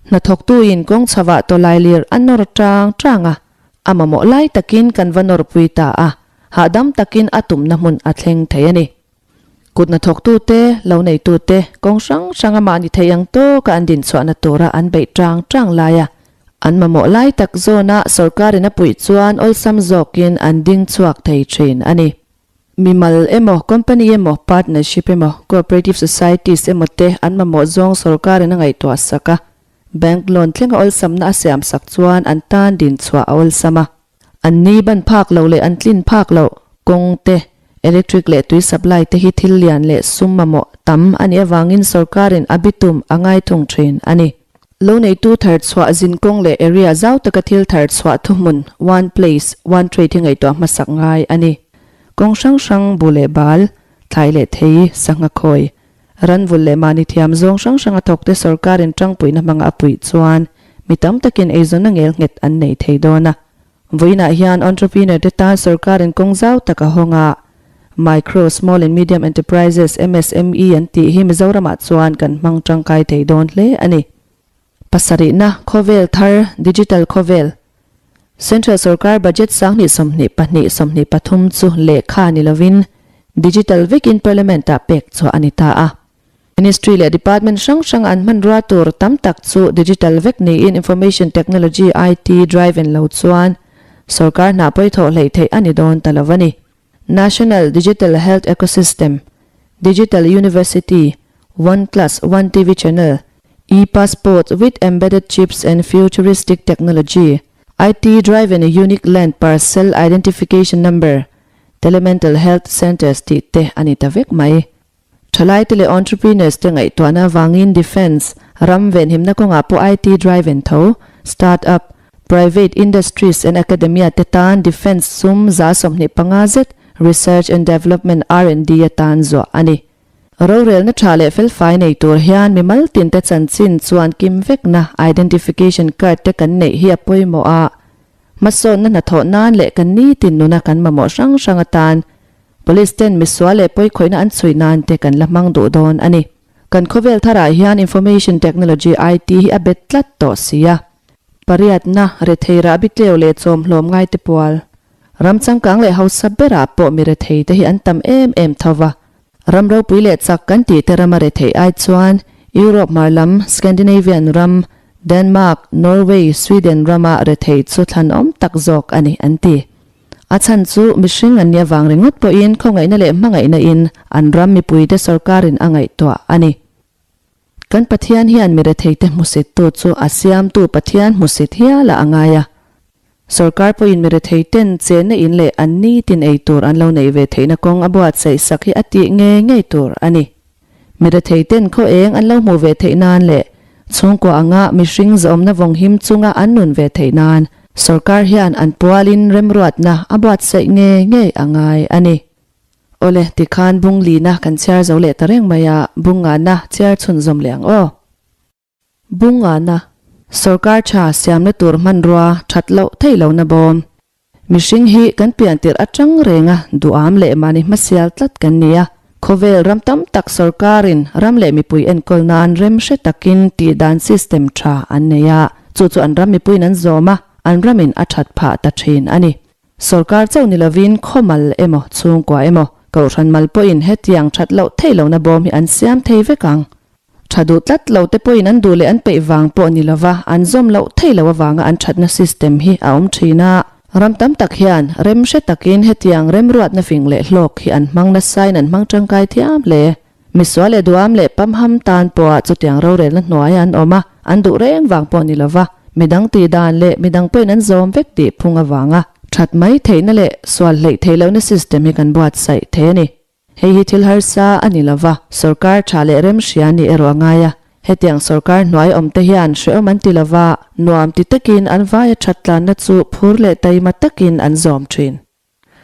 Hnathawktu in kawng chhavah tawlai lir a nawr tang tang a, a mamawh lai takin kan va nawrpui ta a, hahdam takin a tumna hmun a thleng thei a ni. Kut hnathawktute, lo neitute, kawng hrang hranga mahni thei ang tawka an dinchhuahna tura an beih tang tang laia an mamawh lai tak zawna sorkarin a puih chuan awlsam zawkin an ding chhuak thei thin a ni. Mimal emaw, company emaw, partnership emaw, cooperative societies emaw te an mamawh zawng sorkarin a ngaihtuah sak a, bank loan thlenga awlsamna a siam sak chuan an tan dinchhuah a awlsam a. An ni ban phak loh leh an tlin phak loh kawng te, electric leh tui supply te hi thil lian leh sum mamawh tam a nih avangin sorkarin a bitum a ngai thung thin a ni. Lo neitu thar chhuah zin kawng leh area zau taka thil thar chhuah thuhmun, one place, one trade hi ngaihtuah hmasak ngai a ni. Kawng hrang hrang, bu leh bal, thlai leh thei, sangha khawi, ranvul leh mahni thiam zawng hrang hranga thawkte sorkarin tangpuihna hmanga a puih chuan mi tam takin eizawnna ngel nghet an nei thei dawn a. Vawiinah hian entrepreneur te tan sorkarin kawng zau tak a hawng a, Micro, Small and Medium Enterprises, MSME, an tih hi Mizoramah chuan kan hmang tangkai thei dawn hle a ni. Pasarihna, Khawvel thar, Digital khawvel. Central sorkar budget sanghnih 22 23 chu lehkha ni lovin digital vekin Parliament-ah pek chhuah a ni ta a. Ministry leh department hrang hrang an hmanrua tur tam tak chu digital vek niin Information Technology, IT, driven lo chuan sorkar hna pawithawh hleih theih a ni dawn ta lo a ni. National Digital Health Ecosystem, Digital University, One Class One TV Channel, E-Passport with Embedded Chips and Futuristic Technology, IT driven Unique Land Parcel Identification Number, Telemental Health Centres tih te a ni ta vek mai. Thalaite leh entrepreneurs te ngaihtuahna avangin defence, ram venhimna kawngah pawh IT driven tho, start-up, private industries and academia te tan defence sum 25 zet research and development, R&D, atan zuah a ni. Rorelna tha leh felfai nei tur hian mimal tinte chanchin chuan kim vekna identification card te kan neih hi a pawimawh a, hmasawnna hnathawh nan leh kan nitin nuna kan mamawh hrang hrang atan Police ten misual leh pawikhawihna an chhui nan te kan la hmang duh dawn a ni. Kan khawvel tharah hian Information Technology, IT, hi a bet tlat tawh si a. Pariatna, rethei rahbi tleu leh chawmhlawm ngai te pual. Ram changkang leh hausa berah pawh mi rethei te hi an tam em em tho va. Ram ropui leh chak kan tih te rama rethei ai chuan Europe hmar lam, Scandinavian ram, Denmark, Norway, Sweden rama rethei chu thlanawm tak zawk a ni an ti. A chhan chu mihring an nih avang ringawt pawhin khawngaihna leh hmangaihna in an ram mipuite sorkarin a ngaihtuah a ni. Kan Pathian hian mi retheite hmusittu chu a siamtu Pathian hmusit hial ah a ngai a. Sorkar pawhin mi retheiten chenna in leh an nitin ei tur an lo neih ve theihna kawng a buatsaih sak hi a tih ngei ngei tur a ni. Mi retheiten khaw eng an lo hmuh ve theih nan leh chhungkua anga mihring zawmna vawng him chunga an nun ve theih nan sorkar hian an pualin remruatna a buatsaih ngei ngei a ngai a ni. Awle, tikhan bung lina kan chhiar zo leh ta reng mai a, bung ngahna chhiar chhunzawm leh ang aw. Bung ngahna, sorkar tha siamna tur hmanrua that loh theih lohna bawm. Mihring hi kan pian tirh atang renga duham leh mahni hmasial tlat kan ni a. Khawvel ram tam tak sorkarin ram leh mipui enkawl nan rem hre takin tihdan system tha an nei a, chu chu an ram mipuiin an zawm a, an ramin a that phah ta thin a ni. Sorkar chauh ni lovin khawmal emaw chhungkua emaw kohhran mal pawhin hetiang that loh theih lohna bawm hi an siam thei vek ang. Tha duh tlat lo te pawhin an duh leh an peih vang pawh ni lova an zawm loh theih loh avanga an thatna system hi a awm thin a. Ram tam tak hian rem hre takin hetiang remruatna fing leh hlawk hi an hmang nasain an hmang tangkai thiam hle. Misual leh duam leh pamham tan pawha chutiang rorelna hnuaia an awm a, an duh reng vang pawh ni lova midang tih dan leh midang pawhin an zawm vek tih phung avanga that mai theihna leh sual hleih theih lohna system hi kan buatsaih thei a ni. Hei hi thil harsa a ni lova, sorkar tha leh remhria nih erawh a ngai a. Hetiang sorkar hnuai awm te hian hrehawm an ti lova, nuam ti takin an vaia that tlanna chu phur leh taima takin an zawm thin.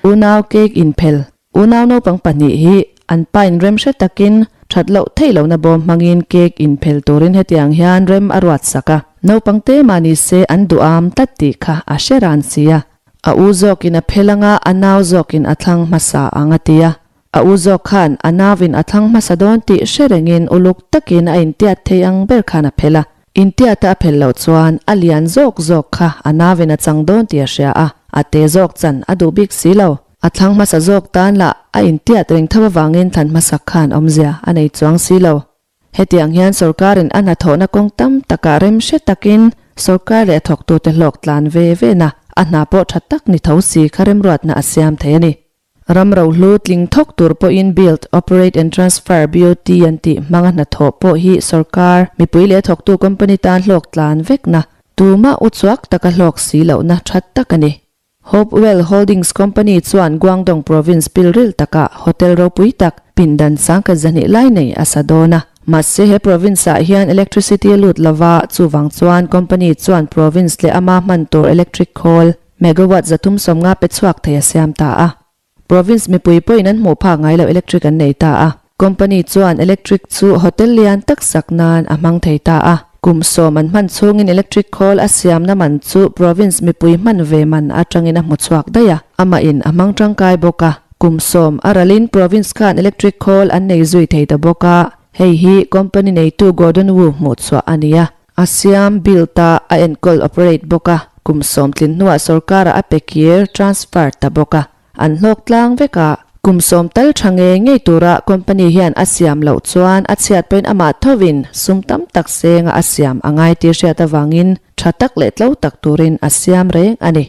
Unau cake inphel, Unau naupang pahnih hi an pain remhre takin that loh theih lohna bawm hmangin cake inphel turin hetiang hian rem a ruat sak a. Naupang te mah ni se an duham tlat tih kha a hre ran si a. A u zawkin a phel anga a nau zawkin a thlang hmasa ang a ti a. A u zawk khan a nauin a thlang hmasa dawn tih hre rengin uluk takin a intiat thei ang ber khan a phel a. Intiata a phel loh chuan a lian zawk zawk kha a nauin a chang dawn tih a hria a, a te zawk chan a duh bik si lo. A thlang hmasa zawk tan lah a intiat reng tho avangin thlan hmasak khan awmzia a nei chuang si lo. Hetiang hian sorkarin a hnathawhna kawng tam takah rem hre takin sorkar leh a thawktute hlawk tlan ve vena a hna pawh tha tak ni tho si kha remruatna a siam thei a ni. Ram rohlu tling thawk tur pawhin Build, Operate and Transfer, BOT, an tih hmanga hnathawh pawh hi sorkar, mipui leh a thawktu company tan hlawk tlan vekna, tumah uchuak taka hlawk si lohna tha tak a ni. Hopewell Holdings Company chuan Guangdong Province pilril takah hotel ropui tak, pindan sangkhat zahnih lai nei a sa dawn a. Mahse he province-ah hian electricity a lut lova, chuvang chuan company chuan province leh ama hman tur electric khawl megawatt 350 pe chhuak thei a siam ta a. Province mipui pawhin an hmuh phak ngai loh electric an nei ta a. Company chuan electric chu hotel lian tak sak nan a hmang thei ta a. Kum sawm an hman chhungin electric khawl a siamna man chu province mipui hman ve man atangin a hmu chhuak daih a. Amahin a hmang tangkai bawk a. Kum sawm a ralin province khan electric khawl an nei zui thei ta bawk a. Hei hi company neitu Gordon Wu hmuh chhuah a ni a. A siam, build, a, a enkawl, operate, bawk a, kum sawm tlin hnuah sorkarah a pe kir, transfer, ta bawk a, an hlawk tlang vek a. Kum sawm tal tha ngei ngei tura company hian a siam loh chuan a chhiat pawhin amah thovin sum tam tak senga a siam a ngai tih hriat avangin tha tak leh tlo tak turin a siam reng a ni.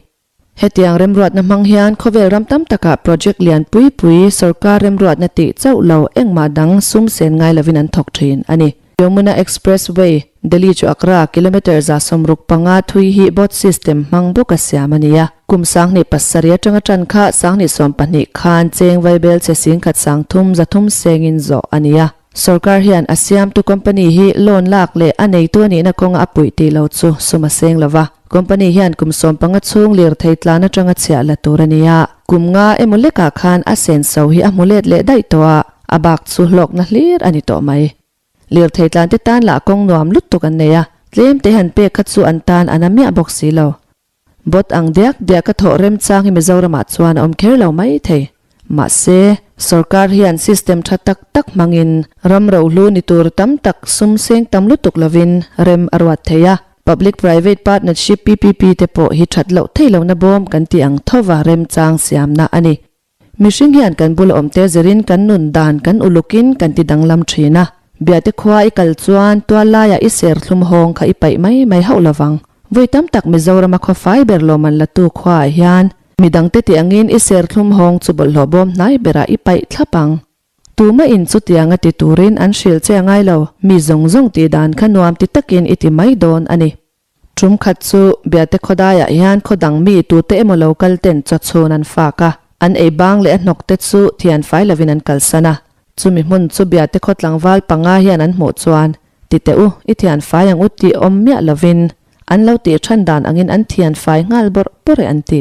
Hetiang remruatna hmang hian khawvel ram tam takah project lian pui pui sorkar remruatna tih chauh lo engmah dang sum sen ngai lovin an thawk thin a ni. Yamuna Expressway, Delhi chu Agra, kilometre 65 thui hi bot system hmang bawka siam a ni a. Kum 2007 atanga tan kha 2012 khan cheng vaibel chhe 10,300 300 sengin zawh a ni a. Sorkar hian a siamtu company hi loan lak leh a neitu a nihna kawnga a puih tih lo chu sum a seng lo va. Company hian kum 15 chhung lirthei tlan atanga chhiah la tur a ni a. Kum nga emaw lekah khan a senso hi a hmu let leh daih tawh a, a bak chu hlawkna hlir a ni tawh mai. Lirthei tlan te tan lah kawng nuam lutuk an nei a, tlem te han pek kha chu an tan a na miah bawk si lo. Bot ang diak diak a thawh remchang hi Mizoramah chuan a awm kher lo mai thei. Mahse, sorkar hian system tha tak tak hmangin ram rohlu ni tur tam tak sum seng tam lutuk lovin rem a ruat thei a. Public Private Partnership, PPP, te pawh hi that loh thei lohna bawm kan tih ang thova remchang siamna a ni. Mihring hian kan bula awmte zirin kan nun dan kan ulukin kan ti danglam thin a. Biate khua i kal chuan tual laiah i serthlum hawng kha i paih mai mai hauh lovang. Vawi tam tak Mizorama khaw fai ber lawm an latu khuaah hian midangte tih angin i serthlum hawng chu bawlhhlawh bawm hnai berah i paih thlap ang. Tuma in chutianga ti turin an hrilh che a ngai lo, mi zawng zawng tih dan kha nuam ti takin i ti mai dawn a ni. Tum khat chu Biate khawdaiah hian khaw dang mi tute emaw lo kal ten chaw chhun an fak a, an ei bang leh a hnawk te chu thian fai lovin an kalsan a. Chumi hmun chu Biate khaw tlangval panga hian an hmuh chuan, Ti teh u, i thian fai ang u tih awm miah lovin an lo tih than dan angin an thian fai nghal bawrh bawrh e an ti.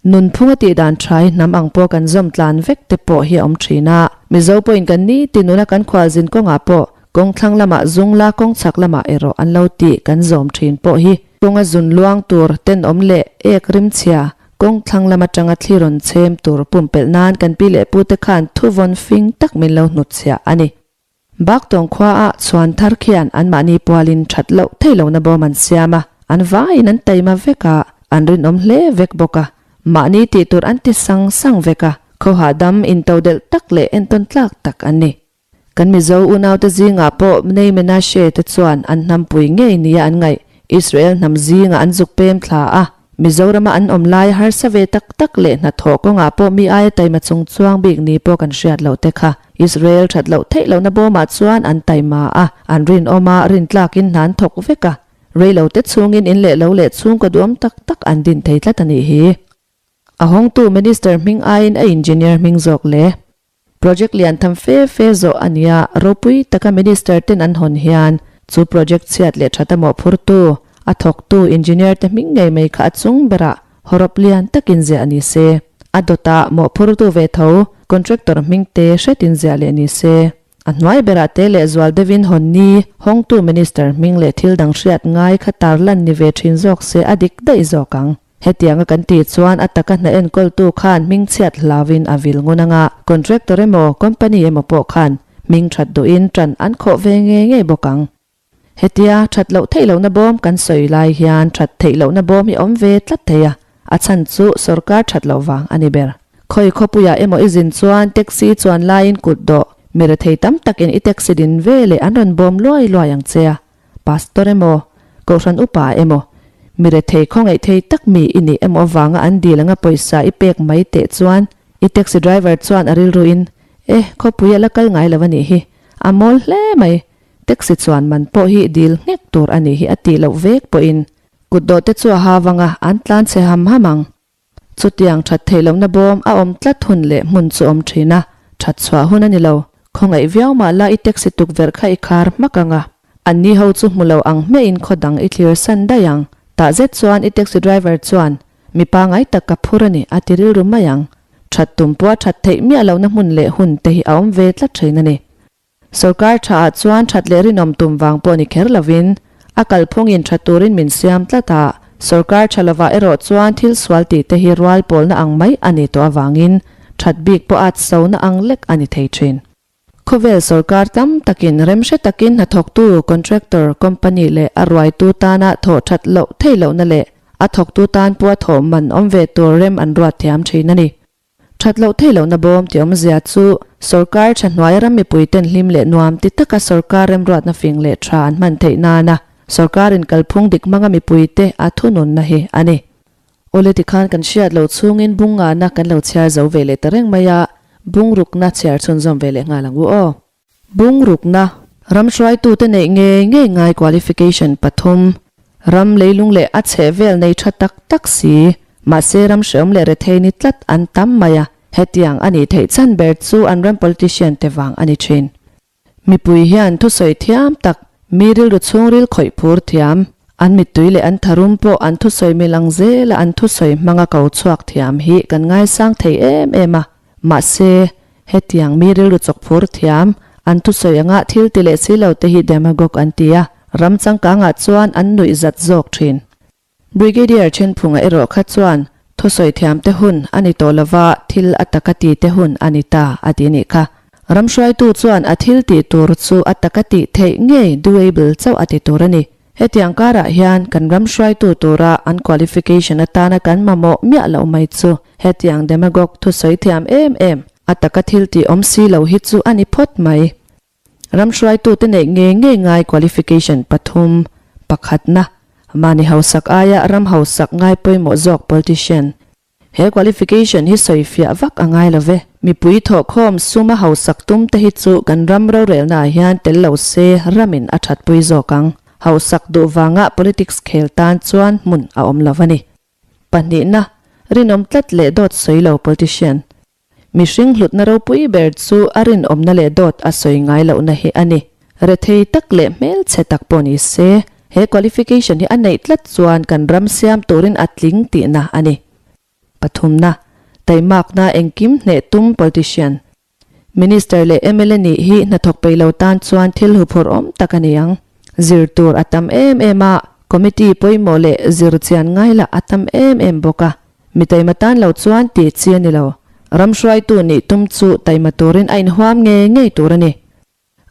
Nunphung a tih dan tha hi hnam ang pawh kan zawm tlan vek te pawh hi a awm thin a. Mizo pawhin kan ni ti nuna kan khualzin kawngah pawh kawng thlang lamah zung la kawng chhak lamah erawh an lo tih kan zawm thin pawh hi kawnga zun luang tur tenawm leh ek rimchhia kawng thlang lam atanga thli rawn chhem tur pumpelh nan kan pi leh pute khan thuvawn fing tak min lo hnutchhiah a ni. Baktawng khuaah chhuan thar khian anmahni pualin that loh thei lohna bawm an siam a, an vaiin an taima vek a, an rinawm hle vek bawk a, mahni tih tur an ti sang sang vek a, khawhah dam intodelh tak leh entawn tlak tak an ni. Kan Mizo unaute zingah pawh Bnei Menashe te chuan an hnampui ngei nia an ngaih, Israel hnam zingah an zuk pem thla a, Mizorama an awm lai harsa ve tak tak leh hnathawh kawngah pawh mi aia taima chung chuang bik ni pawh kan hriat loh te kha Israel that loh theih lohna bawmah chuan an taima a, an rinawm a, rintlakin hna an thawk vek a. Reilo te chhungin in leh lo leh chhungkaw duam tak tak an din thei tlat a nih hi. A hawngtu Minister hming aiin a engineer hming zawk le. Project lian tham fe fe zawh a nia, ropui taka Minister ten an hawn hian chu project chhiat leh that a mawhphurtu, a thawktu engineer te hming ngei mai kha a chung berah hawrawp lian takin ziah a ni se. A dawtah mawhphurtu ve tho contractor hming te hretin ziah leh ni se. A hnuai berah te leh zual deuhin hawn ni, hawngtu Minister hming leh thil dang hriat ngai kha tarlan ni ve thin zawk se a dik daih zawk ang. Hetianga kan tih chuan a taka hna enkawltu khan hming chhiat hlauin a vil ngun anga, contractor emaw company emaw pawh khan hming that duhin tan an khawh ve ngei ngei bawk ang. Hetia that loh theih lohna bawm kan sawi lai hian that theih lohna bawm hi a awm ve tlat thei a, a chhan chu sorkar that loh vang a ni ber. Khawi khawpuiah emaw i zin chuan taxi chuan laiin kut dawh, mi rethei tam takin i taxi din ve leh an rawn bawm luai luai ang che a, pastor emaw, kohhran upa emaw, mi rethei khawngaih thei tak mi i nih emaw avanga an dil anga pawisa i pek mai teh chuan i taxi driver chuan a rilruin, Eh, khawpui a la kal ngai lo a nih hi, a mawl hle mai, Taxi chuan man pawh hi dil nghek tur a nih hi a tih loh vek pawhin kutdawh te chu a ha vang a, an tlan chhe ham ham ang. Chutiang that theih lohna bawm a awm tlat hun leh hmun chu awm thin a, that chhuah hun a ni lo. Khawngaih viau mah la i taxi tukverh kha i khar hmak ang a, anni ho chu hmu lo ang hmiahin khaw dang i thlir san daih ang. Tah zet chuan i taxi driver chuan mi pangai tak ka phur a ni a ti rilru mai ang. That tum pawh a that theih miah lohna hmun leh hun te hi a awm ve tlat thin a ni. Sorkar tha ah chuan that leh rinawm tum vang pawh ni kher lovin, a kalphungin tha turin min siam tlat a, sorkar tha lovah erawh chuan thil sual tih te hi rual pawlna ang mai a ni tawh avangin that bik pawh at sona ang lek a ni thei thin. Khawvel sorkar tam takin remhre takin hnathawktu, contractor, company leh a ruaitu tana thawh that loh theih lohna leh a thawktu tan pawha thawh man awm ve tur rem an ruat thiam thin a ni. That loh theih lohna bawm tih awmzia chu sorkar tha hnuai ram mipuiten hlim leh nuam ti taka sorkar remruatna fing leh tha an hman theih nana sorkarin kalphung dik hmanga mipuite a thununna hi a ni. Awle tikhan kan hriat loh chhungin bung ngahna kan lo chhiar zo ve leh ta reng mai a, bung rukna chhiar chhunzawm ve leh nghal ang u aw. Bung rukna, ram hruaitute neih ngei ngei ngai qualification pathum, ram leilung leh a chheh vel nei tha tak tak si, mahse ram hreawm leh rethei ni tlat an tam mai a, hetiang a nih theih chhan ber chu an ram politician te vang a ni thin. Mipui hian thusawi thiam tak, mi rilru chhungril khawih phur thiam, an mittui leh an tharum pawh an thusawi mil ang zela an thusawi hmanga ko chhuak thiam hi kan ngaisang thei em em a, Mahse, hetiang mi rilru chawk phur thiam, an thusawi anga thil ti leh si lo te hi demagogue an ti a, ram changkangah chuan an nuih zat zawk thin. Brigadier Thenphunga erawh kha chuan thusawi thiam te hun a ni tawh lova thil a taka ti te hun a ni ta a ti nih kha. Ram hruaitu chuan a thil tih tur chu a taka tih theih ngei doable chauh a ti tur a ni. Hetiang karah hian kan ram hruaitu tura an qualification atana kan mamawh miah loh mai chu hetiang demagogue thusawi thiam em em, a taka thil tih awm si lo hi chu a ni phawt mai. Ram hruaitute neih ngei ngei ngai qualification pathum, pakhatna, mahni hausak aia ram hausak ngai pawimawh zawk politician, He qualification hi sawi fiah vak a ngai lo ve. Mipui thawhkhawm suma hausak tum te hi chu kan ram rorelna ah hian tel lo se ramin a thatpui zawk ang. Hausak duh vanga politics khel tan chuan hmun a awm lo a ni. Pahnihna, rinawm tlat leh dawt sawi lo politician. Mihring hlutna ropui ber chu a rinawmna leh dawt a sawi ngai lohna hi a ni. Rethei tak leh hmelchhe tak pawh ni se, he qualification hi a neih tlat chuan kan ram siam turin a tling tihna a ni. Pathumna, Taimakna engkim hneh tum politician. Minister leh mla nih hi hnathawk peih lo tan chuan thil huphurh awm tak a ni ang. Zir tur a tam em em a, committee pawimawh leh zir chian ngai lah a tam em em bawk a. Mi taima tan lo chuan tih chi a ni lo. Ram hruaitu nih tum chu taima turin a inhuam ngei ngei tur a ni.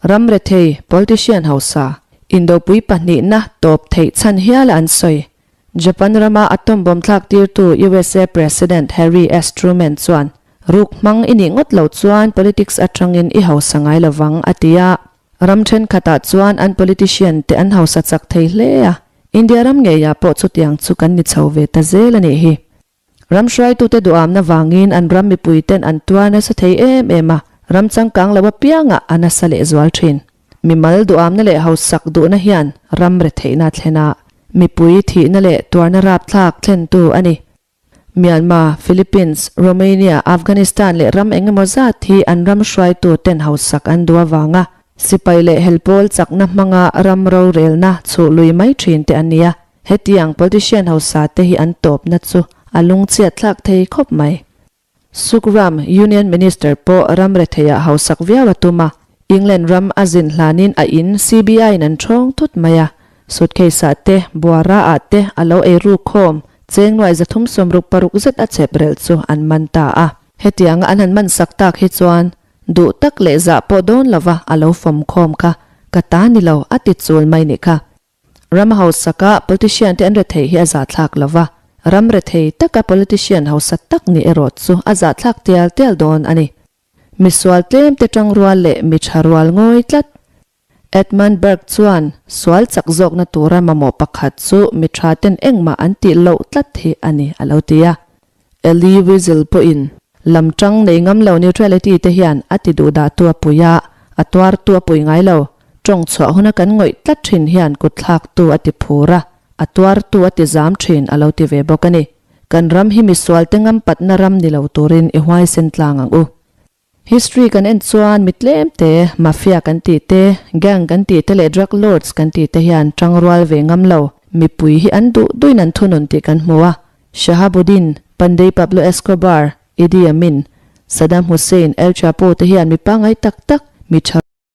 Ram rethei, politician hausa, indopui pahnihna tawp theih chhan hiala an sawi. Japan rama atom bomb thlak tirtu usa President Harry S. Truman chuan, Ruk hmang i nih ngawt lo chuan politics atangin i hausa ngai lovang, a ti a. Ram thenkhatah chuan an politician te an hausa chak thei hle a, India ram ngeiah pawh chutiang chu kan ni chho ve ta zel a nih hi. Ram hruaitute duhamna vangin an ram mipuiten an tuar nasa thei em em a, ram changkang lo apiangah a nasa lehzual thin. Mimal duhamna leh hausak duhna hian ram retheihna a thlen a, mipui thihna leh tuarna rapthlak thlentu a ni. Myanmar, Philippines, Romania, Afghanistan leh ram eng emaw zat hi an ram hruaituten hausak an duh avanga sipai leh helpawl chakna hmanga ram rorelna chhuh lui mai thin te an ni a. Hetiang politician hausa te hi an tawpna chu a lungchhiat thlak thei khawp mai. Sukram Union Minister pawh ram retheiah hausak viau a tum a. England ram a zin hlanin a in CBI in an ṭhawng thut mai a, suitcase ah te, buara ah te a lo ei ruk khawm, cheng nuai 366 zet a chep relh chu an man ta a. Hetianga an han man sak tak hi chuan duh tak leh zah pawh dawn lova a lo fawm khawm kha ka ta ni lo a ti chul mai nih kha. Ram hausaka politician te an rethei hi a zahthlak lova, ram rethei taka politician hausa tak nih erawh chu a zahthlak tial tial dawn a ni. Misual tlem te tang rual leh mi tha rual ngawi tlat. Edmund Burke chuan sual chak zawkna tura mamawh pakhat chu mi tha ten engmah an tih loh tlat hi a ni a lo ti a. Elie Wiesel pawhin lam tang nei ngam lo neutrality te hian a ti duh dah tu a pui a, a tuar tu a pui ngai lo. Tawng chhuah huna kan ngawih tlat thin hian kut thlak tu a ti phur a, a tuar tu a ti zam thin a lo ti ve bawk a ni. Kan ram hi misual te ngam patna ram ni lo turin i huaisen tlang ang u. History kan en chuan mi tlem te, mafia kan tih te, gang kan tih te leh drug lords kan tih te hian tangrual ve ngam lo. Mipui hi an duh duhin an thunun tih kan hmu a. Shahabuddin, Pandey Pablo Escobar, Idi Amin, Saddam Hussein, El Chapo te hian mi pangngai tak tak, mi tha.